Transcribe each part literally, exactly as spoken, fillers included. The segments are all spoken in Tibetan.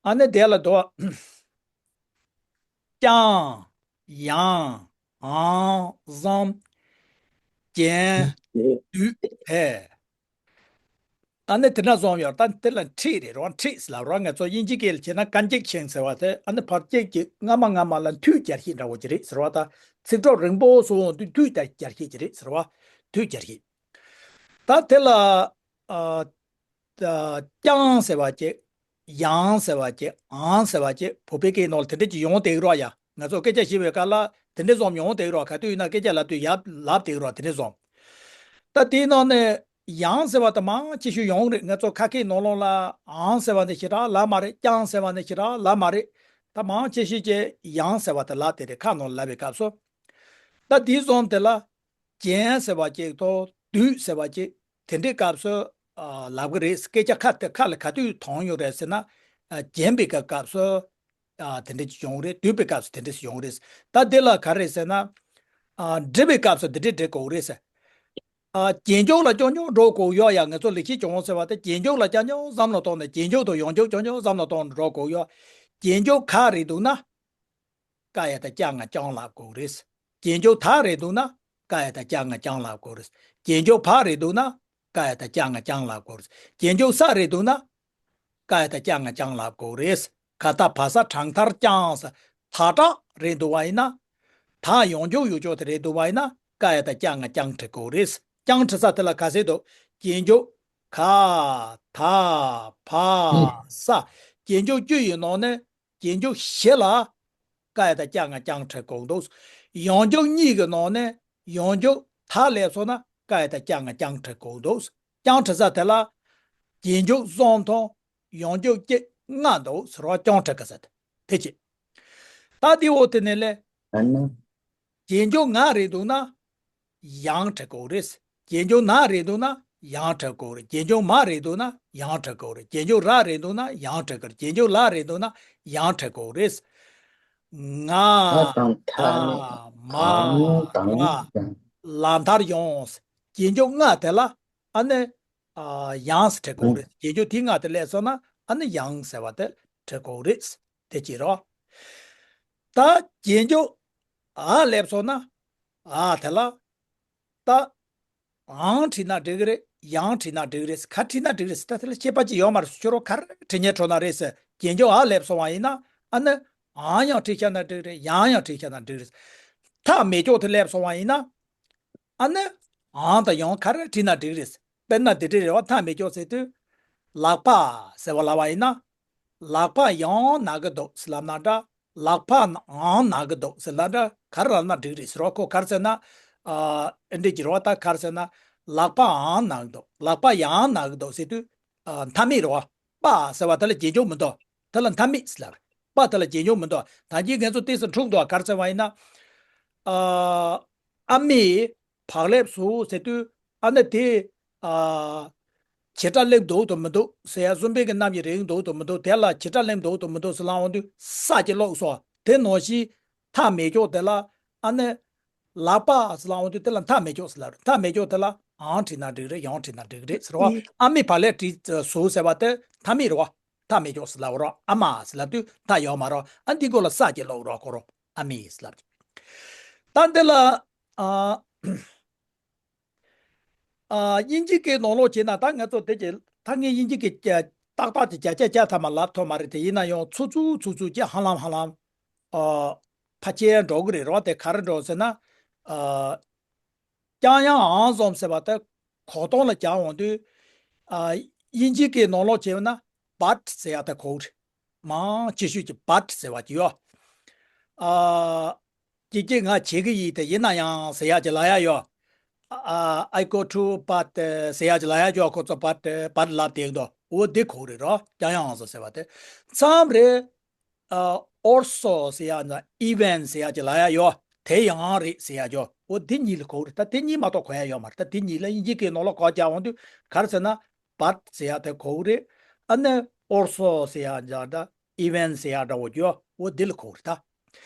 ཨ་ནི་དེ་ལ་དོ། ཀྱང་། ཡང་། འང་། གཟོམ། གྱེན། བསྡུས། བེད། ཨ་ནི་དེ་འདྲ་གཟོམ་ཡོད། ད་དེ་ལ་འཁྲིད་རེད་རོ། འཁྲིད་ཟེར་ལབ་རོ། ང་ཚོ་དབྱིན་ཇི་སྐད་ལ་བྱས་ན་ཀན་ཅིག་ཤན་ཟེར་བ་དེ། ཨ་ནི་བར་ཅིག་གི་སྔ་མ་སྔ་མ་ལ་མཐུད་སྦྱར་ཤེས་འདྲ་བོ་ཅིག་རེད་ཟེར་བ། ད་ཚིག་གྲོགས་རིང་པོ་སོང་དུས་མཐུད་སྦྱར་ཤེས་ཅིག་རེད་ཟེར་བ། མཐུད་སྦྱར་ཤེས། ད་དེ་ལ། ཨ། ཀྱང་ཟེར་བ་ཅིག་ཡང་ཟེར་བ་ཅིག་འང་ཟེར་བ་ཅིག་བོད་པའི་སྐད་ནང་ལ་དེ་འདྲ་ཅིག་ཡོང་བསྡད་ཀྱི་རོ་ཡ། ང་ཚོ་སྐད་ཆ་བཤད་པའི་སྐབས་ལ་དེ་འདྲ་གཟོམ་ཡོང་བསྡད་ཀྱི་རོ། ག་དུས་ཡིན་ན་སྐད་ཆ་ལབ་དུས་ཡར་ལབ་བསྡད་ཀྱི་རོ། དེ་འདྲ་གཟོམ། ད་དེའི་ནང་ནས་ཡང་ཟེར་བ་དེ་མང་ཆེ་ཤོས་ཡོང་གི་རེད། ང་ཚོ་ཁ་སྐད་ནང་ལོགས་ལ་འང་ཟེར་བ་ནི་ཞེ་དྲག་ལབ་མ་རེད། ཀྱང་ཟེར་བ་ནི་ཞེ་དྲག་ལབ་མ་རེད། ད་མང་ཆེ་ཤོས་ཀྱིས་ཡང་ཟེར་བ་དེ་ལབ་བསྡད་རེད། ཁ་ནང་ལ་ལབ་པའི་སྐབས་སུ། ད་དེའི་གཟོམ་དེ་ལ། གྱེན་ཟེར་བ་ཅིག་དང་བསྡུས་ཟེར་བ་ཅིག་དེ་འདྲའི་སྐབས་སུ། ཨ། ལབ་ཀྱི་རེད། སྐད་ཆ་ཁ་དེ་ཁ་ལ་ག་དུས་ཐོན་ཡོང་རེད་ཟེར་ན། ཨ། གྱེན་པའི་སྐབས་སུ། ཨ། དེ་འདྲ་ཅིག་ཡོང་གི་རེད། བསྡུས་པའི་སྐབས་སུ་དེ་འདྲ་ཞིག་ཡོང་གི་རེད། ད་དེ་ལ་ག་རེ་ཟེར་ན། ཨ། འབྲི་བའི་སྐབས་སུ་དེ་འདྲ་འབྲི་དགོས་ཀྱི་རེད་ཟེར། ཨ། གྱེན་ཕྱོགས་ལ་རྐྱང་རྐྱང་འགྲོ་དགོས་ཡོད་ཡ། ང་ཚོ་ལེགས་བཤད་ལྗོན་དབང་ཟེར་བ་དེ་གྱེན་ཕྱོགས་ལ་རྐྱང་རྐྱང་བསམ་བློ་བཏང་ནས་གྱེན་ཕྱོགས་དང་ཡང་ཕྱོགས་རྐྱང་རྐྱང་བསམ་བློ་བཏང་ནས་འགྲོ་དགོས་ཡོད། གྱེན་ཕྱོགས་ག་རེ་འདུག་ན། ཀ་ཡ་བཏགས་ཀྱ་ང་ཀྱང་ལབ་དགོས་རེད། གྱེན་ཕྱོགས་ད་རེད་འདུག་ན། ཀ་ཡ་བཏགས་ཀྱ་ང་ཀྱང་ལབ་དགོས་རེད། གྱེན་ཕྱོགས་བ་རེད་འདུག་ན། ཀ་ཡ་བཏགས་ཀྱ་ང་ཀྱང་ལབ་དགོས་རེད། གྱེན་ཕྱོགས་ས་རེད་འདུག་ན། ཀ་ཡ་བཏགས་ཀྱ་ང་ཀྱང་ལབ་དགོས་རེད། ག་ད་བ་ས་གྲངས་མཐར་ཀྱང་ས། ད་དྲག་རེད་འདུག་བ་ཡིན་ན། ད་ཡང་ཕྱོགས་ཡང་ཕྱོགས་དེ་རེད་འདུག་བ་ཡིན་ན། ཀ་ཡ་བཏགས་ཀྱ་ང་ཀྱང་འབྲི་དགོས་རེད། ཀྱང་འབྲི་ས་དེ་ལ་ག་ཟེར་འདུག་གྱེན་ཕྱོགས། ག། ད། བ། ས། གྱེན་ཕྱོགས་བཅུ་ཡི་ནང་ནས། གྱེན་ཕྱོགས་བཞི་ལ་ཀ་ཡ་བཏགས་ཀྱ་ང་ཀྱང་འབྲི་དགོས་འདུག་ཡང་ཕྱོགས་གཉིས་ཀྱི་ནང་ནས་ཡང་ཕྱོགས་ད་སླེབས་སོང་ན་ཀ་ཡ་བཏགས་ཀྱ་ང་ཀྱང་འབྲི་དགོས་འདུག་ཀྱང་འབྲི་ས་དེ་ལ་གྱེན་ཕྱོགས་གསུམ་དང་ཡང་ཕྱོགས་གཅིག་ལྔ་འདུག་ཟེར་བ། ཀྱང་འབྲི་གི་ས་དེ་དེ་བྱེད། ད་དེ་འོ་དེ་ནས་ལས། ཨ་ནི། གྱེན་ཕྱོགས་ང་རེད་འདུག་ན། ཡང་འབྲི་དགོས་རེད། གྱེན་ཕྱོགས་ན་རེད་འདུག་ན་ཡང་འབྲི་དགོས་རེད། གྱེན་ཕྱོགས་མ་རེད་འདུག་ན་ཡང་འབྲི་དགོས་རེད། གྱེན་ཕྱོགས་ར་རེད་འདུག་ན་ཡང་འབྲི་དགོས་རེད། གྱེན་ཕྱོགས་ལ་རེད་འདུག་ན་ཡང་འབྲི་དགོས་རེད། ང་། ད་དང་ཐ་ནི། མ། འང་དང་། ལ་མཐར་ཡོང་། གྱེན་ཕྱོགས་ལྔ་དེ་ལ་ཨ་ནི། ཨ། ཡང་ཟེར་འབྲི་དགོས་རེད། གྱེན་ཕྱོགས་དེ་ལྔ་དེ་སླེབས་སོང་ན་ཨ་ནི་ཡང་ཟེར་བ་དེ་འབྲི་དགོས་རེད། དེ་གཅིག་རོ། ད་གྱེན་ཕྱོགས་འ་སླེབས་སོང་ན། འ་དེ་ལ། ད། འང་བྲིས་ན་འགྲིག་གི་རེད། ཡང་བྲིས་ན་འགྲིག་གི་རེད། ག་བྲིས་ན་འགྲིག་གི་རེད་ཟེར། ད་དེ་ལ་ཁྱད་པར་ཅིག་ཡོད་མ་རེད། ཁྱོད་རང་ག་རེ་བྲིས་ཉན་འགྲོ་ན་རེད་ཟེར། གྱེན་ཕྱོགས་འ་སླེབས་སོང་བ་ཡིན་ན་ཨ་ནི། འང་ཡང་བྲིས་བཞག་ན་འགྲིག་རེད། ཡང་ཡང་བྲིས་བཞག་ན་འགྲིག་རེད། མཐའ་མེད་ཕྱོགས་དེ་སླེབས་སོང་བ་ཡིན་ན། ཨ་ནི། འང་དང་ཡང་ག་རེ་བྲིས་ན་འགྲིག་རེད། དཔེར་ན་འདི་འདྲ་རེད་བ། མཐའ་མེད་ཕྱོགས་ཟེར་དུས། ལག་པ་ཟེར་བ་ལབ་པ་ཡིན་ན། ལག་པ་ཡང་ན་གི་འདུག་ཟེར་ལབ་ན་འདྲ། ལག་པ་འང་ན་གི་འདུག་ཟེར་ལབ་ན་འདྲ། ག་རེ་ལབ་ན་འགྲིག་རེད་ཟེར་བ། ཁོ་ག་རེ་ཟེར་ན། ཨ། ཨེ་འདྲ་གྱི་རེད་བ། ད་ག་རེ་ཟེར་ན། ལག་པ་འང་ན་གི་འདུག་ལག་པ་ཡང་ན་གི་འདུག་ཟེར་དུས། ཨ། མཐའ་མེད་རེད་བ། པ་ཟེར་བ་དེ་ལ་གྱེན་ཕྱོགས་མི་འདུག་དེ་ལ་མཐའ་མེད་ཟེར་ལབ་རེད། པ་དེ་ལ་གྱེན་ཕྱོགས་མི་འདུག་ད་གིན་ང་ཚོ་ཏོག་ཙམ་འཁྲུག་འདུག་ག་རེ་ཟེར་བ་ཡིན་ན། ཨ། ཨ་མས་བག་ལེབ་བཟོ་ཟེར་དུས་ཨ་ནི་དེ། ཨ། བྱེད་སྒྲ་སླེབས་འདུག་དང་མི་འདུག་ཟེར་ཡ། གསུམ་པའི་གི་རྣམ་དབྱེ་རེད་འདུག་དང་མི་འདུག་དེ་ལ་བྱེད་སྒྲ་སླེབས་འདུག་དང་མི་འདུག་ཟེར་ལབ་འོང་དུས་ས་ཅིག་ཀློག་སོང་། དེ་ནང་བཞིན་མཐའ་མེད་ཕྱོགས་དེ་ལ་ཨ་ནི། ལག་པ་ཟེར་ལབ་འོང་དུས་དེ་ལ་མཐའ་མེད་ཕྱོགས་ཟེར་ལབ་རེད། མཐའ་མེད་ཕྱོགས་དེ་ལ་འང་བྲིས་ན་འགྲིག་རེད། ཡང་བྲིས་ན་འགྲིག་རེད་ཟེར་བ། ཨ་མས་བག་ལེབ་བྲིས་བཟོ་ཟེར་བ་དེ་མཐའ་མེད་རེད་བ། མཐའ་མེད་ཕྱོགས་ཟེར་ལབ་རོགས། ཨ་མ་ཟེར་ལབ་དུས་མཐའ་ཡོད་མ་རེད། ཨ། འདི་མགོ་ལ་ས་ཅིག་ཀློག་རོགས། ཁོ་རང་ཨ་མས་ཟེར་ལབ་ཀྱི། ད་འདི་ལ། ཨ། ཨ། དབྱིན་ཇི་སྐད་ནང་ལོགས་བྱས་ན། ད་ང་ཚོ་དེ་གྱི་ད་ངས་དབྱིན་ཇི་སྐད་ཏག་ཏག་ཅིག་བརྒྱ་ཆ་བརྒྱ་ཐམ་པ་ལབ་ཐུབ་མ་རེད། དེ་ཡིན་ན་ཡང་ཚུར་ཚུར་ཚུར་ཚུར་ཅིག་ཧ་ལམ་ཧ་ལམ། ཨ། ཕལ་ཆེར་འགྲོ་གི་རེད་རོ། དེ་ག་རེ་འགྲོ་ཟེར་ན། ཨ། ཀྱང་ཡང་འང་གཟོམ་ཟེར་བ་དེ་གོ་སྟངས་ལ་སྦྱར་འོང་དུས། ཨ། དབྱིན་ཇི་སྐད་ནང་ལོགས་བྱས་ན་but ཟེར་ཡ་དེ་གོ་གི་རེད། མང་ཆེ་ཤོས་ཀྱིས་but ཟེར་བ་ཅིག་ཡོད། ཨ། ཀྱེ་ཀྱེ་ང་བྱེད་ཀྱི་ཡིན་དེ་ཡིན་ན་ཡང་ཟེར་ཡ་ཅིག་ལབ་ཡ་ཡོད། ཨ། I go to but ཟེར་ཡ་ཅིག་ལབ་ཡ་ཅིག་ཡོད། ཁོ་ཚོ་but but ལབ་བསྡད་འདུག་འོ་འདི་གོ་གི་རེད་རོ། ཀྱང་ཡང་འང་གཟོམ་ཟེར་བ་དེ་མཚམས་རེ། ཨ། also ཟེར་ཡ་ན་even ཟེར་ཡ་ཅིག་ལབ་ཡ་ཡོད། དེ་ཡང་རེད་ཟེར་ཡ་ཅིག་འོ་དེ་གཉིས་ལ་གོ་གི་རེད། ད་དེ་གཉིས་མ་གཏོགས་གོ་ཡ་ཡོད་མ་རེད། ད་དེ་གཉིས་ལ་དབྱིན་ཇི་སྐད་ནང་ལོགས་གོ་བྱ་འོང་དུས་ག་རེ་ཟེར་ན། but ཟེར་ཡ་དེ་གོ་གི་རེད། ཨ་ནི་also ཟེར་ཡ་འདྲ་འདྲ། even ཟེར་ཡ་འདྲ་བོ་ཡོད། འོ་འདི་ལ་གོ་གི་རེད་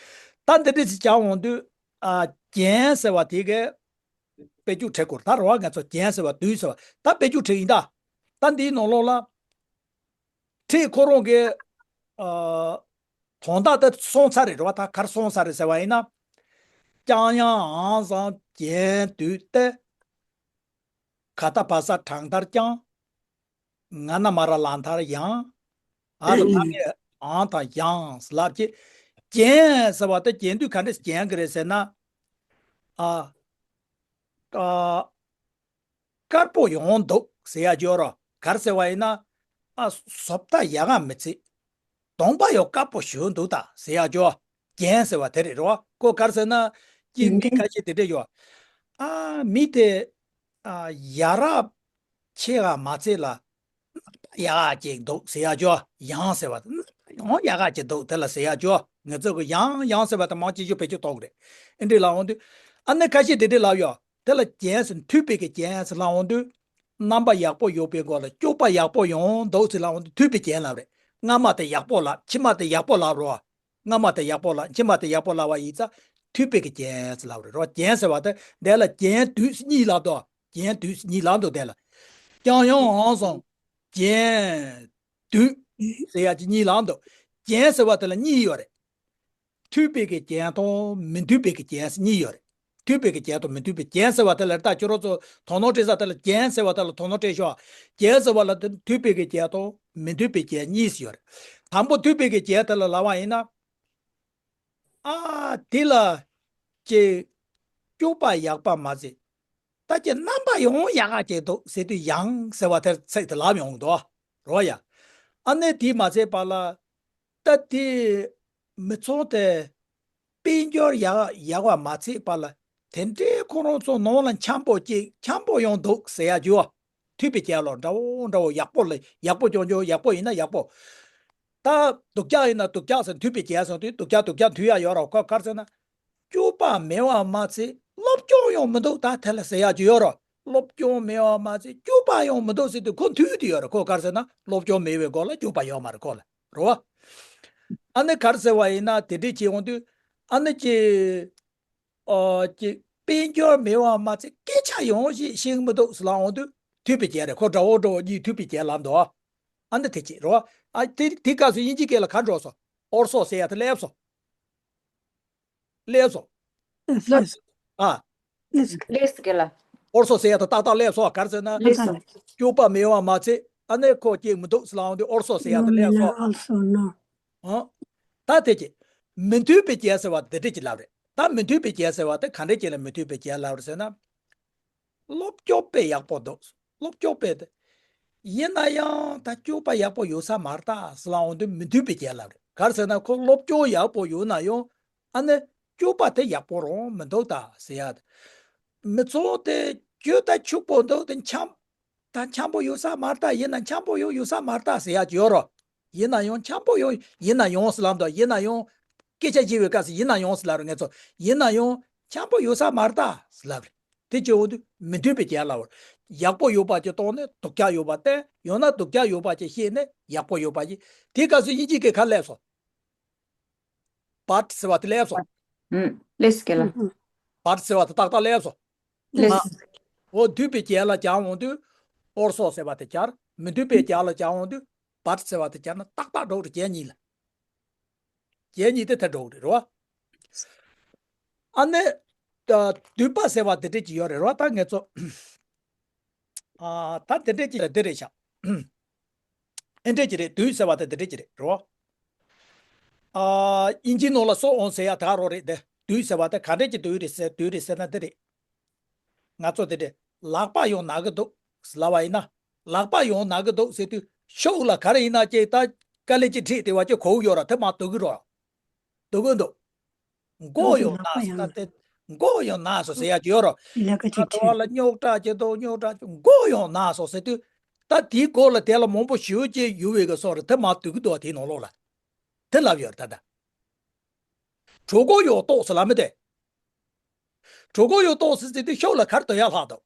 ད། ད་འདི་འདྲ་ཞིག་བྱ་འོང་དུས། ཨ། གྱེན་ཟེར་བ་དེ་གས་དཔེ་འཇུག་བྲིས་དགོས་རེད་ད། རེད་བ། ང་ཚོ་གྱེན་ཟེར་བ་བསྡུས་ཟེར་བ་ད་དཔེ་འཇུག་བྲིས་ཡིན་ད། ད་འདིའི་ནང་ལོགས་ལ་འཁྲིད་ཁོ་རང་གིས། ཨ། དོན་དག་དེ་སོང་ཚར་རེད་རོ། ད་གར་སོང་ཚར་རེད་ཟེར་བ་ཡིན་ན། ཀྱང་ཡང་འང་སང་གྱེན་དུས་ཏེ། ག་ད་བ་ས་དྲང་མཐར་ཀྱང་། ང་ན་མ་ར་ལ་མཐར་ཡང་། ཨ་ད་ཕ་གི་འང་དང་ཡང་ལབ་ཀྱི། གྱེན་ཟེར་བ་དེ་གྱེན་དུས་ག་འདྲས་གྱེན་གི་རེད་ཟེར་ན། ཨ། ཨ། དཀར་པོ་ཡོང་འདུག་ཟེར་ཡ་ཅིག་ཡོད་རོ། གར་ཟེར་བ་ཡིན་ན། ཨ། བཟོ་ལྟ་ཡག་ག་མི་ཚེ། གདོང་པ་ཡང་དཀར་པོ་ཞིག་འདུག་ད་ཟེར་ཡ་ཅིག་གྱེན་ཟེར་བ་དེ་རེད་རོ། ཁོ་གར་ཟེར་ན། ཀྱི་མི་ཁ་ཤས་དེ་འདྲས་ཡོད། ཨ། མི་དེ། ཨ། ཡ་རབས་ཆེ་ག་མ་ཚད་ལ། ཡག་ག་ཅིག་འདུག་ཟེར་ཡ་ཅིག་ཡང་ཟེར་བ་དེ། ཡང་ཡག་ག་ཅིག་འདུག་དེ་ལ་ཟེར་ཡ་ཅིག་ང་ཚོ་གི་ཡང་ཡང་ཟེར་བ་དེ་མང་ཆེ་ཤོས་བེད་སྤྱོད་གཏོང་གི་རེད། ཨེ་འདྲས་ལབ་འོང་དུས། ཨ་ནི་ཁ་ཤས་དེ་འདྲས་ལབ་ཡོད། དེ་ལ་གྱེན་ཟེར་མཐུད་པའི་གི་གྱེན་ཟེར་ལབ་འོང་དུས། རྣམ་པ་ཡག་པོ་ཡོད་པའི་སྒོ་ལ་སྤྱོད་པ་ཡག་པོ་ཡོང་འདུག་ཟེར་ལབ་འོང་དུས་མཐུད་པའི་གྱེན་ལབ་རེད། སྔ་མ་དེ་ཡག་པོ་ལབ། ཕྱི་མ་དེ་ཡག་པོ་ལབ་རོ། སྔ་མ་དེ་ཡག་པོ་ལབ། ཕྱི་མ་དེ་ཡག་པོ་ལབ་པ་ཡིན་ཙང་མཐུད་པའི་གི་གྱེན་ཟེར་ལབ་རེད་རོ། གྱེན་ཟེར་བ་དེ་དེ་ལ་གྱེན་དུས་གཉིས་ལབ་འདུག་གྱེན་དུས་གཉིས་ལབ་འདུག་དེ་ལ། ཀྱང་ཡང་འང་སང་གྱེན་དུས་ཟེར་ཡ་ཅིག་གཉིས་ལབ་འདུག་གྱེན་ཟེར་བ་དེ་ལ་གཉིས་ཡོད་རེད། མཐུད་པའི་གི་གྱེན་དང་མི་མཐུད་པའི་གི་གྱེན་ཟེར་གཉིས་ཡོད་རེད། མཐུད་པའི་གི་གྱེན་དང་མི་མཐུད་པའི་གྱེན་ཟེར་བ་དེ་ལ། ད་ཁྱོད་རང་ཚོ་དོ་སྣང་སྤྲད་ས་དེ་ལ་གྱེན་ཟེར་བ་དེ་ལ་དོ་སྣང་སྤྲད་ཤོག་གྱེན་ཟེར་བ་ལ་དེ་མཐུད་པའི་གི་གྱེན་དང་མི་མཐུད་པའི་གྱེན་གཉིས་ཡོད་རེད། དང་པོ་མཐུད་པའི་གི་གྱེན་དེ་ལ་ལབ་པ་ཡིན་ན། ཨ། དེ་ལ་ཅིག་སྤྱོད་པ་ཡག་པ་མ་ཟད། ད་ཀྱི་རྣམ་པ་ཡང་ཡག་ག་ཅིག་འདུག་ཟེར་དུས་ཡང་ཟེར་བ་དེར་ཚིག་དེ་ལབ་ཡོང་འདུག་རོ་ཡ། ཨ་ནི་དེ་མ་ཟད་པ་ལ། ད་དེ་མི་ཚང་དེ་དཔལ་འབྱོར་ཡག་ཡག་པ་མ་ཚད་པ་ལ། དེ་འདྲའི་ཁོ་རང་ཚོ་ནང་ལ་འཆམ་པོ་ཅིག་འཆམ་པོ་ཡང་འདུག་ཟེར་ཡ་ཅིག་ཡོད། མཐུད་པའི་གྱེན་ལ་འདྲ་བོ་འདྲ་བོ་ཡག་པོ་ལ་ཡག་པོ་སྐྱོང་རྒྱུ། ཡག་པོ་ཡིན་ན་ཡག་པོ། ད་སྡུག་ཅག་ཡིན་ན་སྡུག་ཅག་ཟེར། མཐུད་པའི་གྱེན་ཟེར་དུས་སྡུག་ཅག་སྡུག་ཅག་མཐུད་ཡ་ཡོད་རོ། ཁོ་གར་ཟེར་ན། སྤྱོད་པ་མེད་པ་མ་ཚད་སློབ་སྦྱོང་ཡང་མི་འདུག་ད་དེ་ལ་ཟེར་ཡ་ཅིག་ཡོད་རོ། སློབ་སྦྱོང་མེད་པ་མ་ཚད་སྤྱོད་པ་ཡང་མི་འདུག་ཟེར་དུས་ཁོ་མཐུད་དེ་ཡོད་རོ། ཁོ་གར་ཟེར་ན་སློབ་སྦྱོང་མེད་པའི་སྒོ་ལ་སྤྱོད་པ་ཡོད་མ་རེད་ཁོ་ལ་རོ། ཨ་ནི་གར་ཟེར་བ་ཡིན་ན་དེ་འདྲས་བྱེད་འོང་དུས། ཨ་ནི་ཅི། ཨོ་ཅི། དཔལ་འབྱོར་མེད་པ་མ་ཚད་སྐད་ཆ་ཡང་ཞིག་ཤེས་མི་འདུག་ཟེར་ལབ་འོང་དུས་མཐུད་པའི་གྱེན་རེད། ཁོ་འདྲ་བོ་འདྲ་བོ་གཉིས་མཐུད་པའི་གྱེན་ལབ་འདུག་ཨ་ནི་དེ་ཅི་རོ། ཨ་དེ་དེ་སྐབས་སུ་དབྱིན་ཇིའི་སྐད་ལ་ག་འགྲོ་སོང་། ཨོལ་སོ་ཟེར་ཡ་དེ་སླེབས་སོང་། སླེབས་སོང་། ལགས། ཨ། ལགས་སོ། ལགས་སོ་རྒན་ལགས། ཨོལ་སོ་ཟེར་ཡ་དེ་ཏག་ཏག་སླེབས་སོང་། ག་རེ་ཟེར་ན། ལགས་སོ། སྤྱོད་པ་མེད་པ་མ་ཚད་ཨ་ནི་ཁོ་སྐྱེ་མི་འདུག་ཟེར་ལབ་འོང་དུས་ཨོལ་སོ་ཟེར་ཡ་དེ་སླེབས་སོང་། ཨོལ་སོ་ནོ། ཨ། ད་དེ་ཅི། མི་མཐུད་པའི་གྱེན་ཟེར་བ་འདི་འདྲས་ཅིག་ལབ་རེད། ད་མི་མཐུད་པའི་གྱེན་ཟེར་བ་དེ་ག་འདྲས་ཅིག་ལ་མི་མཐུད་པའི་གྱེན་ལབ་རེད་ཟེར་ན། སློབ་སྦྱོང་དཔེ་ཡག་པོ་འདུག་སློབ་སྦྱོང་དཔེ་དེ། ཡིན་ན་ཡང་ད་སྤྱོད་པ་ཡག་པོ་ཡོད་ས་མ་རེད་ད་ཟེར་ལབ་འོང་དུས་མི་མཐུད་པའི་གྱེན་ལབ་རེད། ག་རེ་ཟེར་ན་ཁོ་སློབ་སྦྱོང་ཡག་པོ་ཡོད་ན་ཡང་ཨ་ནི་སྤྱོད་པ་དེ་ཡག་པོ་རང་མི་འདུག་ད་ཟེར་ཡ། མི་ཚོགས་དེ་རྒྱུ་ད་ཕྱུག་པོ་འདུག་དེ་འཆམ། ད་འཆམ་པོ་ཡོད་ས་མ་རེད་ད། ཡིན་ན་འཆམ་པོ་ཡོད་ཡོད་ས་མ་རེད་ད་ཟེར་ཡ་ཅིག་ཡོད་རོ། ཡིན་ན་ཡང་འཆམ་པོ་ཡོད་ཡིན་ན་ཡང་ཟེར་ལབ་འདུག་ཡིན་ན་ཡང་། སྐད་ཆ་བཤད་པའི་སྐབས་སུ་ཡིན་ན་ཡང་ཟེར་ལབ་རེད་ངེད་ཚོ། ཡིན་ན་ཡང་འཆམ་པོ་ཡོད་ས་མ་རེད་ད་ཟེར་ལབ་རེད། དེ་བྱེད་འོང་དུས་མི་མཐུན་པའི་རྒྱན་ལབ་རེད། ཡག་པོ་ཡོད་པ་ཅིག་མཐོང་ནས་སྡུག་ཅག་ཡོད་པ་བསྟན། ཡང་ན་སྡུག་ཅག་ཡོད་པ་ཅིག་ཤེས་ནས་ཡག་པོ་ཡོད་པ་ཅིག་དེའི་སྐབས་སུ་དབྱིན་ཇིའི་སྐད་ག་རེ་སླེབས་སོང་། བཊ་ཟེར་བ་དེ་སླེབས་སོང་། ཨུམ། ལགས་སོ་རྒན་ལགས། བཊ་ཟེར་བ་དེ་ཏག་ཏག་སླེབས་སོང་། ལགས་སོ། འོ་མཐུན་པའི་རྒྱན་ལ་སྦྱར་འོང་དུས། ཨོལ་སོ་ཟེར་བ་དེ་སྦྱར། མི་མཐུན་པའི་རྒྱན་ལ་སྦྱར་འོང་དུས། བཊ་ཟེར་བ་དེ་སྦྱར་ན་ཏག་ཏག་འགྲོ་གི་རེད་རྒྱན་གཉིས་ལ། རྒྱན་གཉིས་དེ་དེ་འགྲོ་གི་རེད་རོ། ཨ་ནི། ད་སྡུད་པ་ཟེར་བ་དེ་འདྲས་ཅིག་ཡོད་རེད་རོ། ད་ངེད་ཚོ། ཨ། ད་དེ་འདྲས་ཅིག་ལ་འདི་རེད་ཤག་ཨེ་འདྲས་ཅིག་རེད། སྡུད་ཟེར་བ་དེ་དེ་འདྲས་ཅིག་རེད་རོ། ཨ། དབྱིན་ཇིའི་ནང་ལ་སོ་འོང་ཟེར་ཡ་ད་རོ་རེད་དེ། སྡུད་ཟེར་བ་དེ་ག་འདྲས་ཀྱི་སྡུད་རེད་ཟེར། སྡུད་རེད་ཟེར་ན་འདི་རེད། ང་ཚོ་དེ་འདྲས་ལག་པ་ཡང་ན་གི་འདུག་ལབ་པ་ཡིན་ན། ལག་པ་ཡང་ན་གི་འདུག་ཟེར་དུས་ཤོག་ལ་ག་རེ་ཡིན་ན་ཅིག་ད་དཀའ་ལས་ཅིག་འཁྲིད་དེ་བ་ཅིག་གོ་གི་ཡོད་ར། དེ་མ་སྡུད་གི་རོ། སྡུད་གི་འདུག་མགོ་ཡང་ན་ཟེར་ན་དེ། མགོ་ཡང་ན་སོང་ཟེར་ཡ་ཅིག་ཡོད་རོ། ལས་ཀ་ཅིག་ད་དེ་བ་ལ་རྙོག་དྲ་ཅིག་འདུག་རྙོག་དྲ་ཅིག་མགོ་ཡང་ན་སོང་ཟེར་དུས། ད་དེའི་མགོ་ལ་དེ་ལ་མང་པོ་ཞེ་པོ་ཅིག་ཡོད་པའི་གི་སོགས་རེད། དེ་མ་སྡུད་གི་འདུག་དེའི་ནང་ལོགས་ལ། དེ་ལབ་ཡོད་རེད་ད་ལྟ། གྲོད་ཁོག་ཡོག་ཏོག་ཟེར་ལབ་མི་དེ། གྲོད་ཁོག་ཡོག་ཏོག་ཟེར་ཟེར་དུས་ཤོག་ལ་ག་རེ་སྡོད་ཡ་ལྷག་འདུག་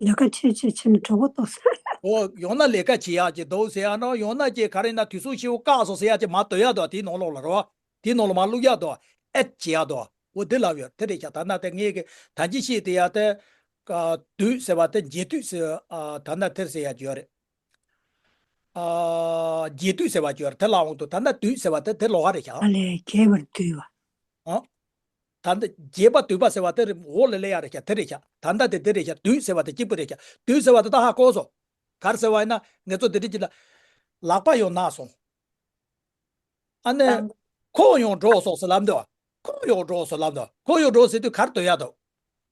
ལས་ཀ་ཆེ་ཆེ་ཆེ་ནི་གྲོད་ཁོག་ཏོག་ཟེར། འོ་ཡང་ན་ལས་ཀ་བྱེད་ཡག་ཅིག་འདུག་ཟེར་ཡ་ན། ཡང་ན་ཅིག་ག་རེ་ན་དུས་ཚོད་ཤིག་བཀག་སོང་ཟེར་ཡ་ཅིག་མར་སྡོད་ཡ་འདུག་དེའི་ནང་ལོགས་ལ་རོ། དེའི་ནང་ལ་མར་བླུག་ཡ་འདུག་ཨེཌ་བྱེད་ཡ་འདུག་འོ་དེ་ལབ་ཡོད། དེ་རེད་ཤག་ད་ན་དེ་ངས་གི་ད་ཅི་བཤད་དེ་ཡ་དེ། ཨ། སྡུད་ཟེར་བ་དེ་འབྱེད་སྡུད་ཟེར། ཨ། ད་ན་དེར་ཟེར་ཡ་ཅིག་ཡོད་རེད། ཨ། རྒྱས་བསྡུས་ཟེར་བ་ཅིག་ཡོད་རེད། དེ་ལ་འོང་དུས་ད་ལྟ་བསྡུས་ཟེར་བ་དེ་དེ་ལོགས་ཀ་རེད་ཤག་ཨ་ལས་རྒྱས་པར་བསྡུས་པ། ཨ། ད་ལྟ་རྒྱས་པ་བསྡུས་པ་ཟེར་བ་དེ་རེད། འོག་ལ་སླེབས་ཡ་རེད་ཤག་དེ་རེད་ཤག་ད་ལྟ་དེ་དེ་རེད་ཤག་བསྡུས་ཟེར་བ་དེ་གཅིག་པུ་རེད་ཤག་བསྡུས་ཟེར་བ་དེ་ད་ཧ་གོ་སོང་། ག་རེ་ཟེར་བ་ཡིན་ན་ང་ཚོ་དེ་འདྲ་ཅིག་ལ་ལག་པ་ཡང་ན་སོང་། ཨ་ནི། ཨང་། ཁོག་ཡང་འགྲོ་སོང་ཟེར་ལབ་འདུག་ཁོག་ཡང་འགྲོ་སོང་ལབ་འདུག་ཁོག་ཡང་འགྲོ་ཟེར་དུས་ག་རེ་འདོན་ཡ་འདུག་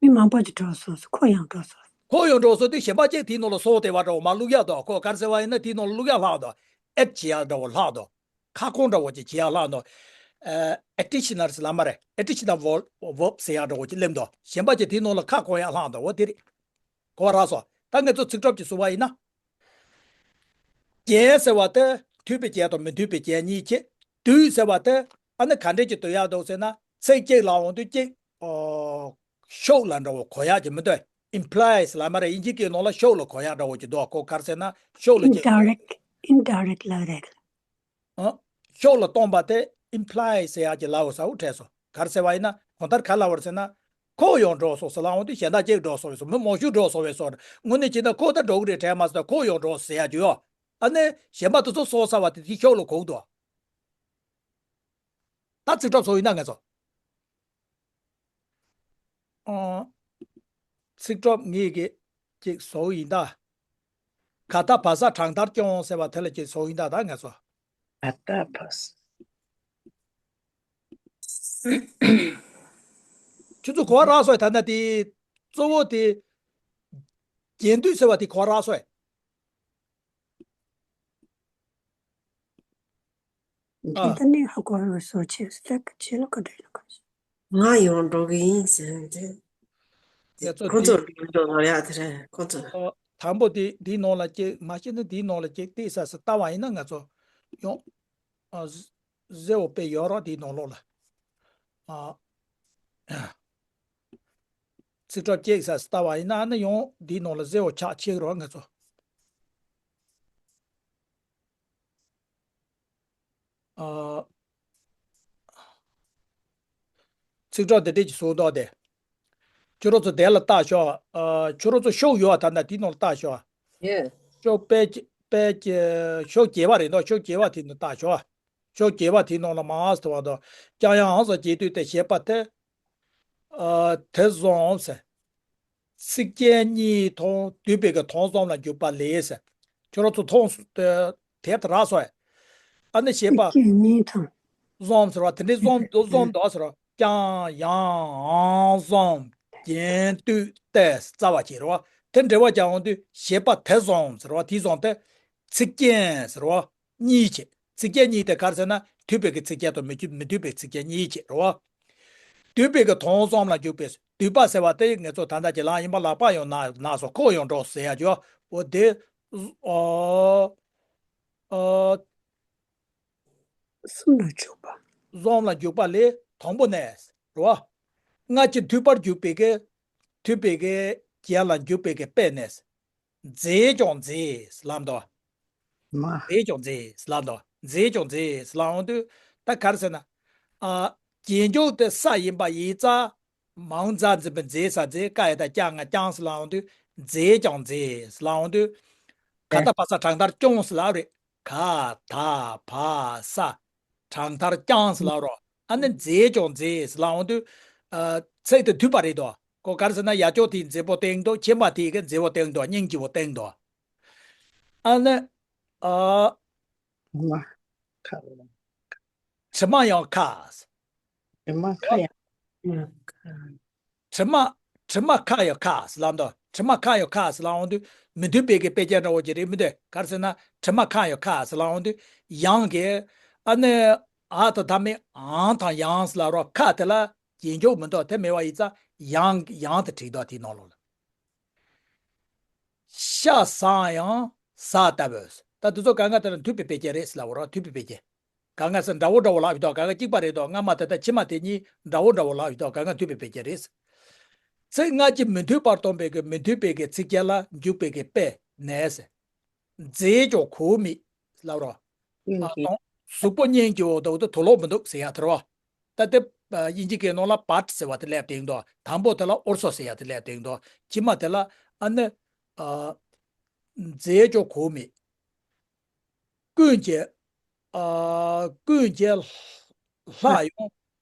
མི་མང་པོ་ཅིག་འགྲོ་སོང་ཟེར། ཁོག་ཡང་འགྲོ་སོང་། ཁོག་ཡང་འགྲོ་སོང་དུས་གཞན་པ་གཅིག་དེའི་ནང་ལ་སོང་བསྡད་པ་འདྲ་བོ་མར་བླུག་ཡ་འདུག་ཁོ་ག་རེ་ཟེར་བ་ཡིན་ན་དེའི་ནང་ལ་བླུག་ཡ་ལྷག་འདུག་ཨེཌ་བྱེད་ཡ་འདྲ་བོ་ལྷག་འདུག་ཁ་སྐོང་འདྲ་བོ་ཅིག་བྱེད་ཡ་ལྷག་འདུག་ཨ། ཨེ་ཌི་ཤི་ནལ་ཟེར་ལབ་མ་རེད། ཨེ་ཌི་ཤི་ནལ་ཝར་བརབ་ཟེར་ཡ་འདྲ་བོ་ཅིག་སླེབས་འདུག་གཞན་པ་ཅིག་དེའི་ནང་ལ་ཁ་སྐོང་ཡ་ལྷག་འདུག་འོ་དེ་རེད། གོ་བ་རག་སོང་། ད་ངས་ཚོ་ཚིག་གྲོགས་ཀྱིས་གསུངས་པ་ཡིན་ན། རྒྱན་ཟེར་བ་དེ་མཐུན་པའི་རྒྱན་དང་མི་མཐུན་པའི་རྒྱན་གཉིས་ཕྱེ། བསྡུས་ཟེར་བ་དེ་ཨ་ནི་ག་འདྲས་ཀྱི་བསྡུ་ཡག་འདུག་ཟེར་ན་ཚིག་གཅིག་ལ་འོང་དུས་གཅིག་ཨོ། ཤུགས་ལ་འདྲ་བོ་གོ་ཡག་གི་མི་འདུག Implies ལབ་མ་རེད། དབྱིན་ཇིའི་སྐད་ནང་ལ་ཤུགས་ལ་གོ་ཡག་འདྲ་བོ་ཅིག་འདུག་ཁོ་ག་རེ་ཟེར་ན་ཤུགས་ལ་གཅིག Indirect Indirect ལབ་རེད། ཨ། ཤུགས་ལ་གཏོང་པ་དེ་Implies ཟེར་ཡག་གི་ལབ་ས་འུ་འཕྲད་སོང་། ག་རེ་ཟེར་བ་ཡིན་ན་གང་ལྟར་ག་ལབ་པ་རེད་ཟེར་ན། ཁོ་ཡང་འགྲོ་སོང་ཟེར་ལབ་འོང་དུས་གཞན་དག་གཅིག་འགྲོ་སོང་བས་སོ། མི་མང་ཤོས་འགྲོ་སོང་བས་སོ། དངོས་གནས་བྱས་ན་ཁོ་ད་འགྲོ་གི་རེད་དྲན་མ་སོང་། ཁོ་ཡང་འགྲོ་ཟེར་ཡག་ཅིག་ཡོད། ཨ་ནི་གཞན་པ་དེ་ཚོ་སོང་ཚར་བ་དེ་དེ་ཤུགས་ལ་གོ་གི་འདུག་ད་ཚིག་གྲོགས་ཚོ་ཡིན་ན་ང་ཚོ། ཨོ། ཚིག་གྲོགས་ངེད་ཀྱིས་ཅིག་བཟོ་ཡིན་ད། ག་ད་བ་ས་གྲང་ཐར་སྐྱོང་ཟེར་བ་དེ་ལ་ཅིག་བཟོ་ཡིན་ད་ད་ང་ཚོ། ག་ད་བ་ས། ཁྱོད་ཚོ་གོ་བ་རག་སོང་། ད་ལྟ་དེ་གཙོ་བོ་དེ་རྒྱན་བསྡུས་ཟེར་བ་དེ་གོ་བ་རག་སོང་། ཨ། ད་ནི་ཧ་གོ་བ་སོ་ཆེ་སྟེགས་ཆེ་ལ་ཀ་འདྲ་ལ་ཀ་ང་ཡང་འགྲོ་གི་ཡིན་ཟེར་ཏེ། ཡ་ཚོ་ཁོ་དེ་ཚོ་འགྲོ་འགྲོ་ལ་ཡ་དེ་རེད་ཁོ་ཚོ། ཨ། དང་པོ་དེ་འདིའི་ནང་ལ་སྐྱེ་མ་ཤེས་ན་འདིའི་ནང་ལ་སྐྱེ་བལྟས་ས་སུ་ལྟ་བ་ཡིན་ན་ང་ཚོ་ཡང་ཨ་ཟེ་བོ་དཔེ་ཡོད་རོགས་དེའི་ནང་ལོགས་ལ། ཨ། ཚིག་གྲོགས་སྐྱེ་ས་སུ་ལྟ་བ་ཡིན་ན་ཨ་ནི་ཡང་འདིའི་ནང་ལ་ཟེ་བོ་ཆགས་ཆེ་རོགས་ང་ཚོ། ཨ། ཚིག་གྲོགས་དེ་འདྲས་ཀྱི་བཟོ་འདུག་སྟེ། ཁྱོད་རང་ཚོ་དེ་ལ་ལྟ་ཤོག་ཨ། ཁྱོད་རང་ཚོ་ཤོག་ཡོད་ད་ན་དེའི་ནང་ལ་ལྟ་ཤོག་ཡེ། ཤོག་དཔེ་ཅི་དཔེ་ཅི་ཤོག་བརྒྱད་པ་རེད་འདུག་ཤོག་བརྒྱད་པ་དེའི་ནང་ལ་ལྟ་ཤོག་ཤོག་བརྒྱད་པ་དེའི་ནང་ལ་མང་ཙམ་བ་འདུག་ཀྱང་ཡང་ཧང་སང་རྒྱས་བསྡུས་ཏེ་ཞེས་པ་དེ། ཨ། དེ་བཟུམ་ཟེར། ཚིག་རྐྱེན་གཉིས་དང་བསྡུས་པའི་གི་དོན་གསུམ་ལ་འཇུག་པ་ལས་ཟེར། ཁྱོད་རང་ཚོ་མཐོང་སོང་དེབ་དེ་རག་སོང་ཨེ། ཨ་ནི་ཞེས་པ། ཚིག་རྐྱེན་གཉིས་དང་། བཟུམ་ཟེར་བ་དེ་འདྲའི་བཟུམ་བསྡུས་བཟུམ་བསྡུས་ཟེར་བ་ཀྱང་ཡང་འང་བཟུམ་རྒྱན་བསྡུས་ཏེ་རྩ་བ་བྱེད་རེད་བ། དེ་འབྲེལ་བ་རྒྱག་འོང་དུས་ཞེས་པ་དེ་བཟུམ་ཟེར་བ་དེ་བཟུམ་དེ། ཚིག་རྐྱེན་ཟེར་བ། གཉིས་བྱེད། ཚིག་རྐྱེན་གཉིས་དེ་ག་རེ་ཟེར་ན་མཐུན་པའི་གི་ཚིག་རྐྱེན་དང་མི་མཐུན་མི་མཐུན་པའི་ཚིག་རྐྱེན་གཉིས་བྱེད་རེད་བ། བསྡུས་པའི་གི་དོན་གསུམ་ལ་འཇུག་པའི་བསྡུས་པ་ཟེར་བ་དེ་ངེད་ཚོ་ད་ལྟ་གྱི་ལ་ཡིན་པ་ལག་པ་ཡང་ན་ན་སོ་ཁོག་ཡང་འགྲོ་ཟེར་ཡ་ཅོ། འོ་དེ། ཨོ། ཨོ། གསུམ་ལ་འཇུག་པ། གསུམ་ལ་འཇུག་པ་ལས་དང་པོ་ནས་རེད་བ། སྔ་ཕྱི་མཐུན་པར་འཇུག་པའི་གི། མཐུན་པའི་གི་རྒྱན་ལ་འཇུག་པའི་གི་དཔེ་ནས། མཛེས་ཀྱང་མཛེས་ལབ་འདུག་མ། མཛེས་ཀྱང་མཛེས་ལབ་འདུག་མཛེས་ཀྱང་མཛེས་ལབ་འོང་དུས་ད་ག་རེ་ཟེར་ན། ཨ། རྗེས་འཇུག་དེ་ས་ཡིན་པ་ཡིན་ཙང་། མ་འོངས་མཛའ་འཛིན་པའི་མཛེས་ས་མཛེས་ཀ་ཡ་ད་ཀྱང་ང་ཀྱང་ཟེར་ལབ་འོང་དུས་མཛེས་ཀྱང་མཛེས་ལབ་འོང་དུས། ག་ད་བ་ས་གྲང་ཐར་ཀྱང་ཟེར་ལབ་རེད། ག་ད་བ་ས། གྲང་ཐར་ཀྱང་ཟེར་ལབ་རོགས། ཨ་ནི་མཛེས་ཀྱང་མཛེས་ཟེར་ལབ་འོང་དུས། ཨ། ཚིག་དེ་མཐུན་པ་རེད་དོ། ཁོ་ག་རེ་ཟེར་ན་ཡ་ཅོག་དེའི་མཛེས་པོ་བསྟན་འདུག་ཁྱིམ་པ་དེའི་གི་མཛེས་པོ་བསྟན་འདུག་སྙིང་རྗེ་པོ་བསྟན་འདུག་ཨ་ནི། ཨ། མ། ཁ། དྲི་མ་ཡང་ཁ། དྲི་མ་ཁ་ཡང་། དྲི་མ། དྲི་མ་ཁ་ཡང་ཁ་ཟེར་ལབ་འདུག་དྲི་མ་ཁ་ཡང་ཁ་ཟེར་ལབ་འོང་དུས་མི་མཐུན་པའི་གི་དཔེ་ཆ་འདྲ་བོ་ཅིག་རེད་མི་འདུག་ག་རེ་ཟེར་ན་དྲི་མ་ཁ་ཡང་ཁ་ཟེར་ལབ་འོང་དུས་ཡང་གི། ཨ་ནི། འ་དང་མཐའ་མེད་འང་དང་ཡང་ཟེར་ལབ་རོགས། ཁ་དེ་ལ་རྗེས་འཇུག་མི་འདུག་དེ་མེད་པ་ཡིན་ཙང་ཡང་ཡང་དེ་བྲིས་འདུག་དེའི་ནང་ལོགས་ལ། ཤ་ཟ་ཡང་ཟ་ལྟ་བུ། ད་དེ་ཚོ་གང་ག་དེ་ལ་མཐུན་པའི་དཔེ་ཆ་རེད་ཟེར་ལབ་རོགས། མཐུན་པའི་དཔེ་ཆ། གང་ག་ཟེར་འདྲ་བོ་འདྲ་བོ་ལབ་ཡོད་དོ། གང་ག་གཅིག་པ་རེད་དོ། སྔ་མ་དེ་དང་ཕྱི་མ་དེ་གཉིས་འདྲ་བོ་འདྲ་བོ་ལབ་ཡོད་དོ། གང་ག་མཐུན་པའི་དཔེ་ཆ་རེད། ཚིག་སྔ་ཕྱི་མི་མཐུན་པར་སྟོན་པའི་གི་མི་མཐུན་པའི་གི་ཚིག་རྐྱེན་ལ་འཇུག་པའི་གི་དཔེ་ནས། མཛེས་ཀྱང་གོ་མེད་ལབ་རོགས། སྙིང་རྗེ། ཨ། དང་། གཟུགས་པོ་སྙིང་རྗེ་བོ་འདུག་དེ་དུག་ལོག་མི་འདུག་ཟེར་ཡ་དེ་རེད་བ། ད་དེ་དབྱིན་ཇི་སྐད་ནང་ལ་བྷཊ་ཟེར་བ་དེ་སླེབས་བསྡད་འདུག་དང་པོ་དེ་ལ་ཨོལ་སོ་ཟེར་ཡ་དེ་སླེབས་བསྡད་འདུག་ཕྱི་མ་དེ་ལ་ཨ་ནི། ཨ། མཛེས་ཀྱང་གོ་མེད། ཀུན་གྱི་ཨ་ཀུན་གྱི་ལྷ་ཡང་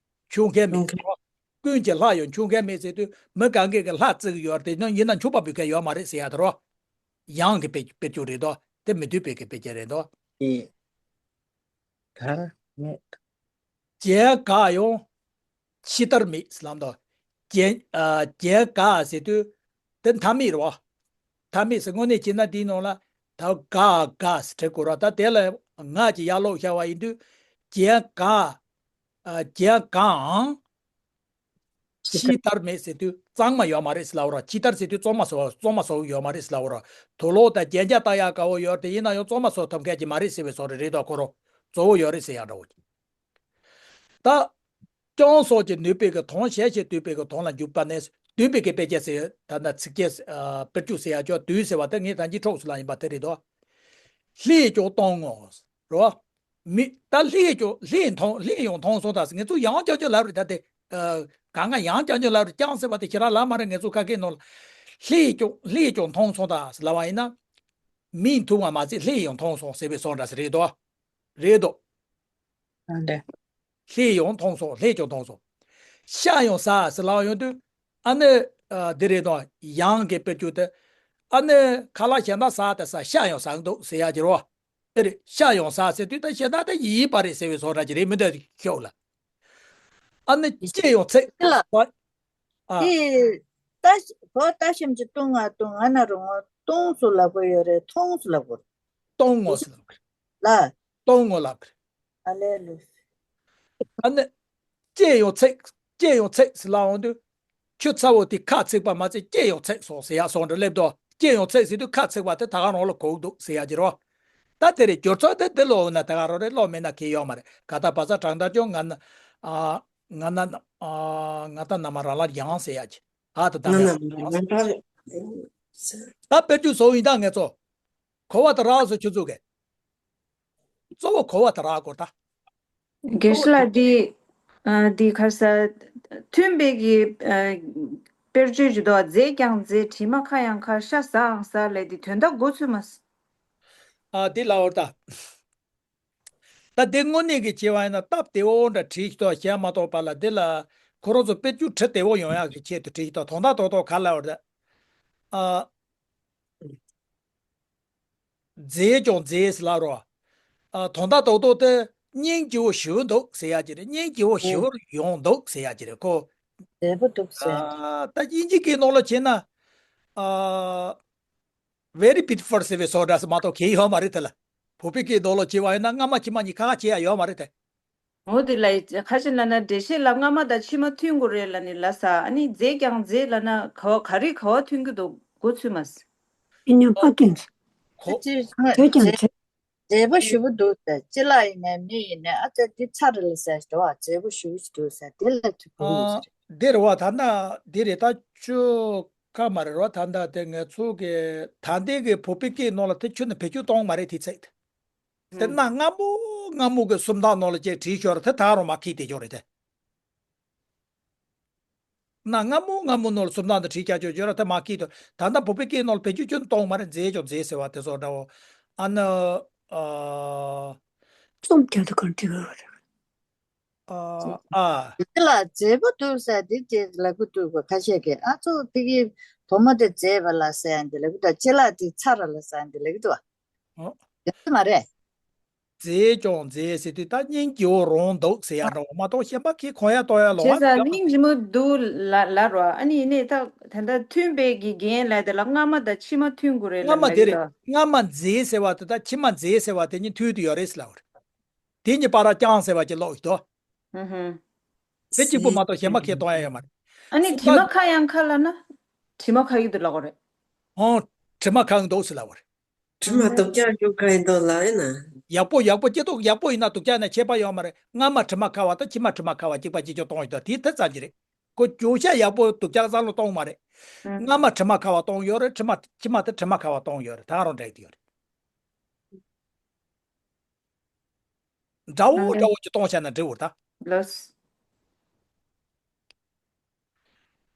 ཆུང་མཁན་མེད་ཟེར་རོ། ཀུན་གྱི་ལྷ་ཡང་ཆུང་མཁན་མེད་ཟེར་དུས་མི་གང་གས་ཀྱི་ལྷ་བརྩི་གི་ཡོད་རེད་དེ་ཡིན་ན་འཆུག་པ་འབུལ་མཁན་ཡོད་མ་རེད་ཟེར་ཡ་དེ་རོ། ཡང་གི་དཔེ་དཔེ་བརྗོད་རེད་དོ། དེ་མི་མཐུན་པའི་གི་དཔེ་ཆ་རེད་དོ། ཨེ། ག་མེད། རྒྱན་གང་ཡང་ཕྱི་ལྟར་མེད་ཟེར་ལབ་འདུག་རྒྱན་ཨ་རྒྱན་གང་ཟེར་དུས་དེ་མཐའ་མེད་རེད་བ། མཐའ་མེད་ཟེར་དངོས་གནས་བྱས་ན་འདིའི་ནང་ལ་ད་ག་ག་ཟེར་བྲི་དགོས་ར། ད་དེ་ལ་ང་གི་ཡར་ལོག་བཞག་པ་ཡིན་དུས་རྒྱན་གང་ཨ་རྒྱན་གང་ཕྱི་ལྟར་མེད་ཟེར་དུས་གཙང་མ་ཡོད་མ་རེད་ཟེར་ལབ་ར། ཕྱི་ལྟར་ཟེར་དུས་གཙང་མ་བཟོ་གཙང་མ་བཟོ་ཡོད་མ་རེད་ཟེར་ལབ་ར། དུག་ལོག་དང་རྒྱན་ཆ་བཏགས་ཡག་དགའ་བོ་ཡོད་རེད་དེ་ཡིན་ན་ཡང་གཙང་མ་བཟོ་ཐུབ་མཁན་གྱི་མ་རེད་ཟེར་བའི་བཟོ་འདྲ་རེད་དོ། ཁོ་རང་གཙོ་བོ་ཡོད་རེད་ཟེར་ཡག་འདྲ་བོ། ད། ཀྱང་སོགས་ཀྱི་ནུས་པའི་གི་དོན་གཞན་ཞིག་བསྡུས་པའི་གི་དོན་ལ་འཇུག་པ་ནས་བསྡུས་པའི་གི་དཔེ་བྱད་ཟེར་ད་ལྟ་ཚིགས་བཅད་ཨ་དཔེར་བརྗོད་ཟེར་ཡག་ཅོག་བསྡུས་ཟེར་བ་དེ་ངས་ད་གིན་འཕྲོས་སུ་ལ་ཡིན་པ་དེ་རེད་དོ། ལྷས་ཀྱང་མཐོང་ངོ་། རོ། མི་ད་ལྷས་ཀྱང་ལྷས་མཐོང་ལྷས་ཡང་མཐོང་སོང་ད་ཟེར་ངས་ཚུར་ཡང་ཀྱང་ཀྱང་ལབ་རེད་ད་དེ། ཨ་གང་ག་ཡང་ཀྱང་ཀྱང་ལབ་རེད། ཀྱང་ཟེར་བ་དེ་ཁྱེད་རང་ལབ་མ་རེད། ངས་ཚུར་ཁ་སྐད་ནང་ལ་ལྷས་ཀྱང་ལྷས་ཀྱང་མཐོང་སོང་ད་ཟེར་ལབ་པ་ཡིན་ན། མིག་མཐོང་བ་མ་ཚད་ལྷས་ཡང་མཐོང་སོང་ཟེར་བའི་བཟོ་འདྲ་ཟེར་རེད་དོ། རེད་དོ། ཨ་ལས། ལྷས་ཡང་མཐོང་སོང་ལྷས་ཀྱང་མཐོང་སོང་། ཤ་ཡང་ཟ་ཟེར་ལབ་ཡོང་དུས་ཨ་ནི་ཨ་འདི་རེད་དོ། ཡང་གི་དཔེར་བརྗོད་དེ། ཨ་ནི་ཁ་ལག་གཞན་དག་ཟ་དེ་ཟ་ཤ་ཡང་ཟ་འདུག་ཟེར་ཡག་གི་རོ། དེ་རེད་ཤ་ཡང་ཟ་ཟེར་དུས་ད་གཞན་དག་དེ་ཡིན་པ་རེད་ཟེར་བའི་བཟོ་འདྲ་ཅིག་རེད་མི་འདུག་ཤོག་ལ། ཨ་ནི་ལྕེ་ཡང་ཚིག་དེ་ལ། ཨ། དེ་ད་གོ་ད་ཤམ་གྱི་ལྟུང་བ་ལྟུང་ང་ན་རུང་ངོ་ལྟུང་སུ་ལབ་གི་ཡོད་རེད་མཐོང་སུ་ལབ་གི་ཡོད་རེད། ལྟུང་ངོ་ཟེར་ལབ་གི་རེད། ལ། ལྟུང་ངོ་ལབ་གི་རེད། ཨ་ལས་ལོས། ཨ་ནི། ལྕེ་ཡང་ཚིག་ལྕེ་ཡང་ཚིག་ཟེར་ལབ་ཡོང་དུས། ཁྱོད་ཚ་བོ་དེ་ཁ་ཚིག་པ་མ་ཚད་ལྕེ་ཡང་ཚིག་སོང་ཟེར་ཡག་སོང་འདྲ་སླེབས་དོ། ལྕེ་ཡང་ཚིག་ཟེར་དུས་ཁ་ཚིག་པ་དེ་ད་ག་རང་ལ་གོ་གི་འདུག་ཟེར་ཡག་གི་རོ། ད་དེ་རེད་སྦྱོར་ཚུལ་དེ་འདི་ལོག་ན་ད་ག་རང་རེད་ལོག་མེད་ན་གལ་ཡོད་མ་རེད། ག་ད་བ་ས་དྲང་དར་ཅོ་ང་ན། ཨ། ང་ན། ཨ། ང་ད་ན་མ་ར་ལ་ཡང་ཟེར་ཡག་གི་ཨ་ད་ད་ང་ན་ཡང་ཟེར། ང་ད། ད་དཔེར་བརྗོད་བཟོ་ཡིན་ད་ངས་ཚོ། གོ་བ་དང་རག་སོ་ཆུ་ཚོད་གས། གཙོ་བོ་གོ་བ་དང་རག་དགོས་ད། དགེ་བཤེས་ལགས་འདི། ཨ། འདི་ཁ་ས། མཐུན་པའི་གི། ཨ། དཔེར་བརྗོད་ཅིག་འདུག་རྫས་ཀྱང་རྫས་དྲི་མ་ཁ་ཡང་ཁ་ཤ་ཟའང་ཟ་ལས་འདི་དོན་དག་གོ་ཚུལ་མ། ཨ། འདི་ལ་འོར་ད། ད་འདི་དངོས་གནས་ཀྱི་བྱས་པ་ཡིན་ན་སྟབས་བདེ་བོ་འདྲ་བྲིས་ཤིག་ཏོ་ཞེས་མ་གཏོགས་པ་ལ་འདི་ལ་ཁོ་རང་ཚོ་དཔེར་བརྗོད་བྲི་བདེ་བོ་ཡོང་ཡག་གི་ཆེད་དུ་བྲིས་ཤིག་ཏོ་དོན་དག་ཏོག་ཏོག་ག་ལ་འོར་ད། ཨ། རྫས་ཀྱང་རྫས་ལ་རོ། ཨ། དོན་དག་ཏོག་ཏོག་དེ་སྙིང་རྗེ་བོ་ཞེ་པོ་འདུག་ཟེར་ཡག་ཅིག་རེད། སྙིང་རྗེ་བོ་ཞེ་པོ་ཡོང་འདུག་ཟེར་ཡག་ཅིག་རེད་ཁོ། འབྲས་བུ་འདུག་ཟེར། ཨ། ད་དབྱིན་ཇི་སྐད་ནང་ལ་བྱས་ན། ཨ། very beautiful ཟེར་བའི་བཟོ་འདྲ་ཟེར་མ་གཏོགས་གལ་ཡོད་མ་རེད་དེ་ལ། བོད་པའི་སྐད་ནང་ལ་བྱས་པ་ཡིན་ན་སྔ་མ་ཕྱི་མ་གཉིས་ཁ་ཁ་བྱེད་ཡག་ཡོད་མ་རེད་དེ། འོ་དེ་ལ་ཁ་ཤས་ལ་ན་འགྲེལ་བཤད་ལ་སྔ་མ་དང་ཕྱི་མ་མཐུན་དགོས་རེད་ལ་ནི་ལ་ས་ཨ་ནི་རྫས་ཀྱང་རྫས་ལ་ན་ག་བ་ག་རེ་ག་བ་མཐུན་གྱི་འདུག་གོ་ཚུལ་མ་ཟེར། ཨི་ཉོ་པ་ཀིན། ཁོ། ཅི་ང་རྫས་ཀྱང་རྫས། མཛེས་པོ་ཞེ་པོ་འདུག་ཟེར། ཅི་ལ་ཡིན་ནའི་མི་ཡིན་ནའི་ཨ་ཙི་འདི་ཚ་རེད་ལ་ཟེར་འགྲོ་བ་མཛེས་པོ་ཞེ་པོ་ཞིག་འདུག་ཟེར་དེ་ལ་ཐུག་གི་ཡོད་ཟེར། འདིར་བ་ད་ལྟ་འདི་རེད་ད་ཆུ་ཁ་མ་རེད་རོ། ད་ལྟ་དེ་ངས་ཚུགས་ཀྱི་ད་ལྟའི་གི་བོད་པའི་སྐད་ནང་ལ་དེ་ཆུ་ནི་བེད་སྤྱོད་གཏོང་མ་རེད་དེ་ཚད། དེ་ན་སྔ་མོ་སྔ་མོ་གི་སུམ་རྟགས་ནང་ལ་ཅིག་བྲིས་ཤོར་དེ་ད་རུང་མ་ཁིག་དེ་ཅོ་རེད་དེ། ན་སྔ་མོ་སྔ་མོ་ནོར་སུམ་རྟགས་འདི་བྲིས་རྒྱག་ཆོག་ཡོད་ར་དེ་མ་ཁིག་ཏུ་ད་ལྟ་བོད་པའི་སྐད་ནོར་བེད་སྤྱོད་ཁྱོན་གཏོང་མ་རེད། མཛེས་ཀྱང་མཛེས་ཟེར་བ་དེ་ཚོ་འདྲ་བོ། ཨ་ནི། ཨ། རྩོམ་རྒྱག་དུས་གང་བྲིས་དགོས་རེད། ཨ། ཨ། དེ་ལ་མཛེས་པོ་འདུག་ཟེར་འདི་ཅེས་ལབ་གི་འདུག་གོ་ཁ་ཤས་ཀྱིས་ཨ་ཚོ་ཕ་གི་བུ་མོ་དེ་མཛེས་པ་ལ་ཟེར་ཡང་འདི་ལབ་གི་འདུག་ཅེ་ལགས་དེ་ཚ་ར་ལ་ཟེར་ཡང་འདི་ལབ་གི་འདུག་ཨ། ཡོད་མ་རེད། མཛེས་ཀྱང་མཛེས་ཟེར་དུས་ད་སྙིང་རྗེ་བོ་རང་འདུག་ཟེར་ཡ་འདྲ་བོ་མ་གཏོགས་གཞན་པ་ཁྱེད་གང་ཡ་གཏོང་ཡ་ལོ་བྱས་ཙང་སྙིང་རྗེ་མོ་འདུག་ལ་ལ་རོ། ཨ་ནི་ཡིན་ནའི་ད་ད་ལྟ་མཐུན་པའི་གི་རྒྱན་ལ་དེ་ལ་སྔ་མ་དང་ཕྱི་མ་མཐུན་དགོས་རེད་ལ་སྔ་མ་ལ་དེ་རེད། ད། སྔ་མ་མཛེས་ཟེར་བ་དེ་དང་ཕྱི་མ་མཛེས་ཟེར་བ་དེ་གཉིས་མཐུན་དུ་ཡོད་རེད་ཟེར་ལབ་རེད། དེ་གཉིས་བར་ལ་ཀྱང་ཟེར་བ་ཅིག་ལོག་ཡོད་དོ། ཧུམ་ཧུམ། དེ་གཅིག་པུ་མ་གཏོགས་གཞན་པ་ཁྱེད་གཏོང་ཡ་ཡོད་མ་རེད། ཨ་ནི་དྲི་མ་ཁ་ཡང་ཁ་ལ་ན། དྲི་མ་ཁ་ཡི་འདུག་ལབ་དགོས་རེད། ཧོ། དྲི་མ་ཁ་ཡི་འདུག་ཟེར་ལབ་དགོས་རེད། དྲི་མ་སྡུག་ཅག་རྒྱུག་ག་ཡིན་འདུག་ལ་ཡིན་ན། ཡག་པོ་ཡག་པོ་སྐྱེ་སྟོབས་ཡག་པོ་ཡིན་ན་སྡུག་ཅག་ན་ཁྱད་པར་ཡོད་མ་རེད། སྔ་མ་དྲི་མ་ཁ་བ་དང་ཕྱི་མ་དྲི་མ་ཁ་བ་གཅིག་པ་གཅིག་ཆོག་གཏོང་ཡོད་དོ། དེ་དེ་ཙམ་གྱི་རེད། ཁོ་བྱུང་ཤ་ཡག་པོ་སྡུག་ཅག་བསམ་བློ་གཏོང་མ་རེད། ཨ། སྔ་མ་དྲི་མ་ཁ་བ་གཏོང་ཡོད་རེད། དྲི་མ་ཕྱི་མ་དེ་དྲི་མ་ཁ་བ་གཏོང་ཡོད་རེད། ད་རུང་འདྲ་གི་ཡོད་རེད། འདྲ་བོ་འདྲ་བོ་ཅིག་གཏོང་བྱས་ན་འགྲིག་འོ་ད། ལགས།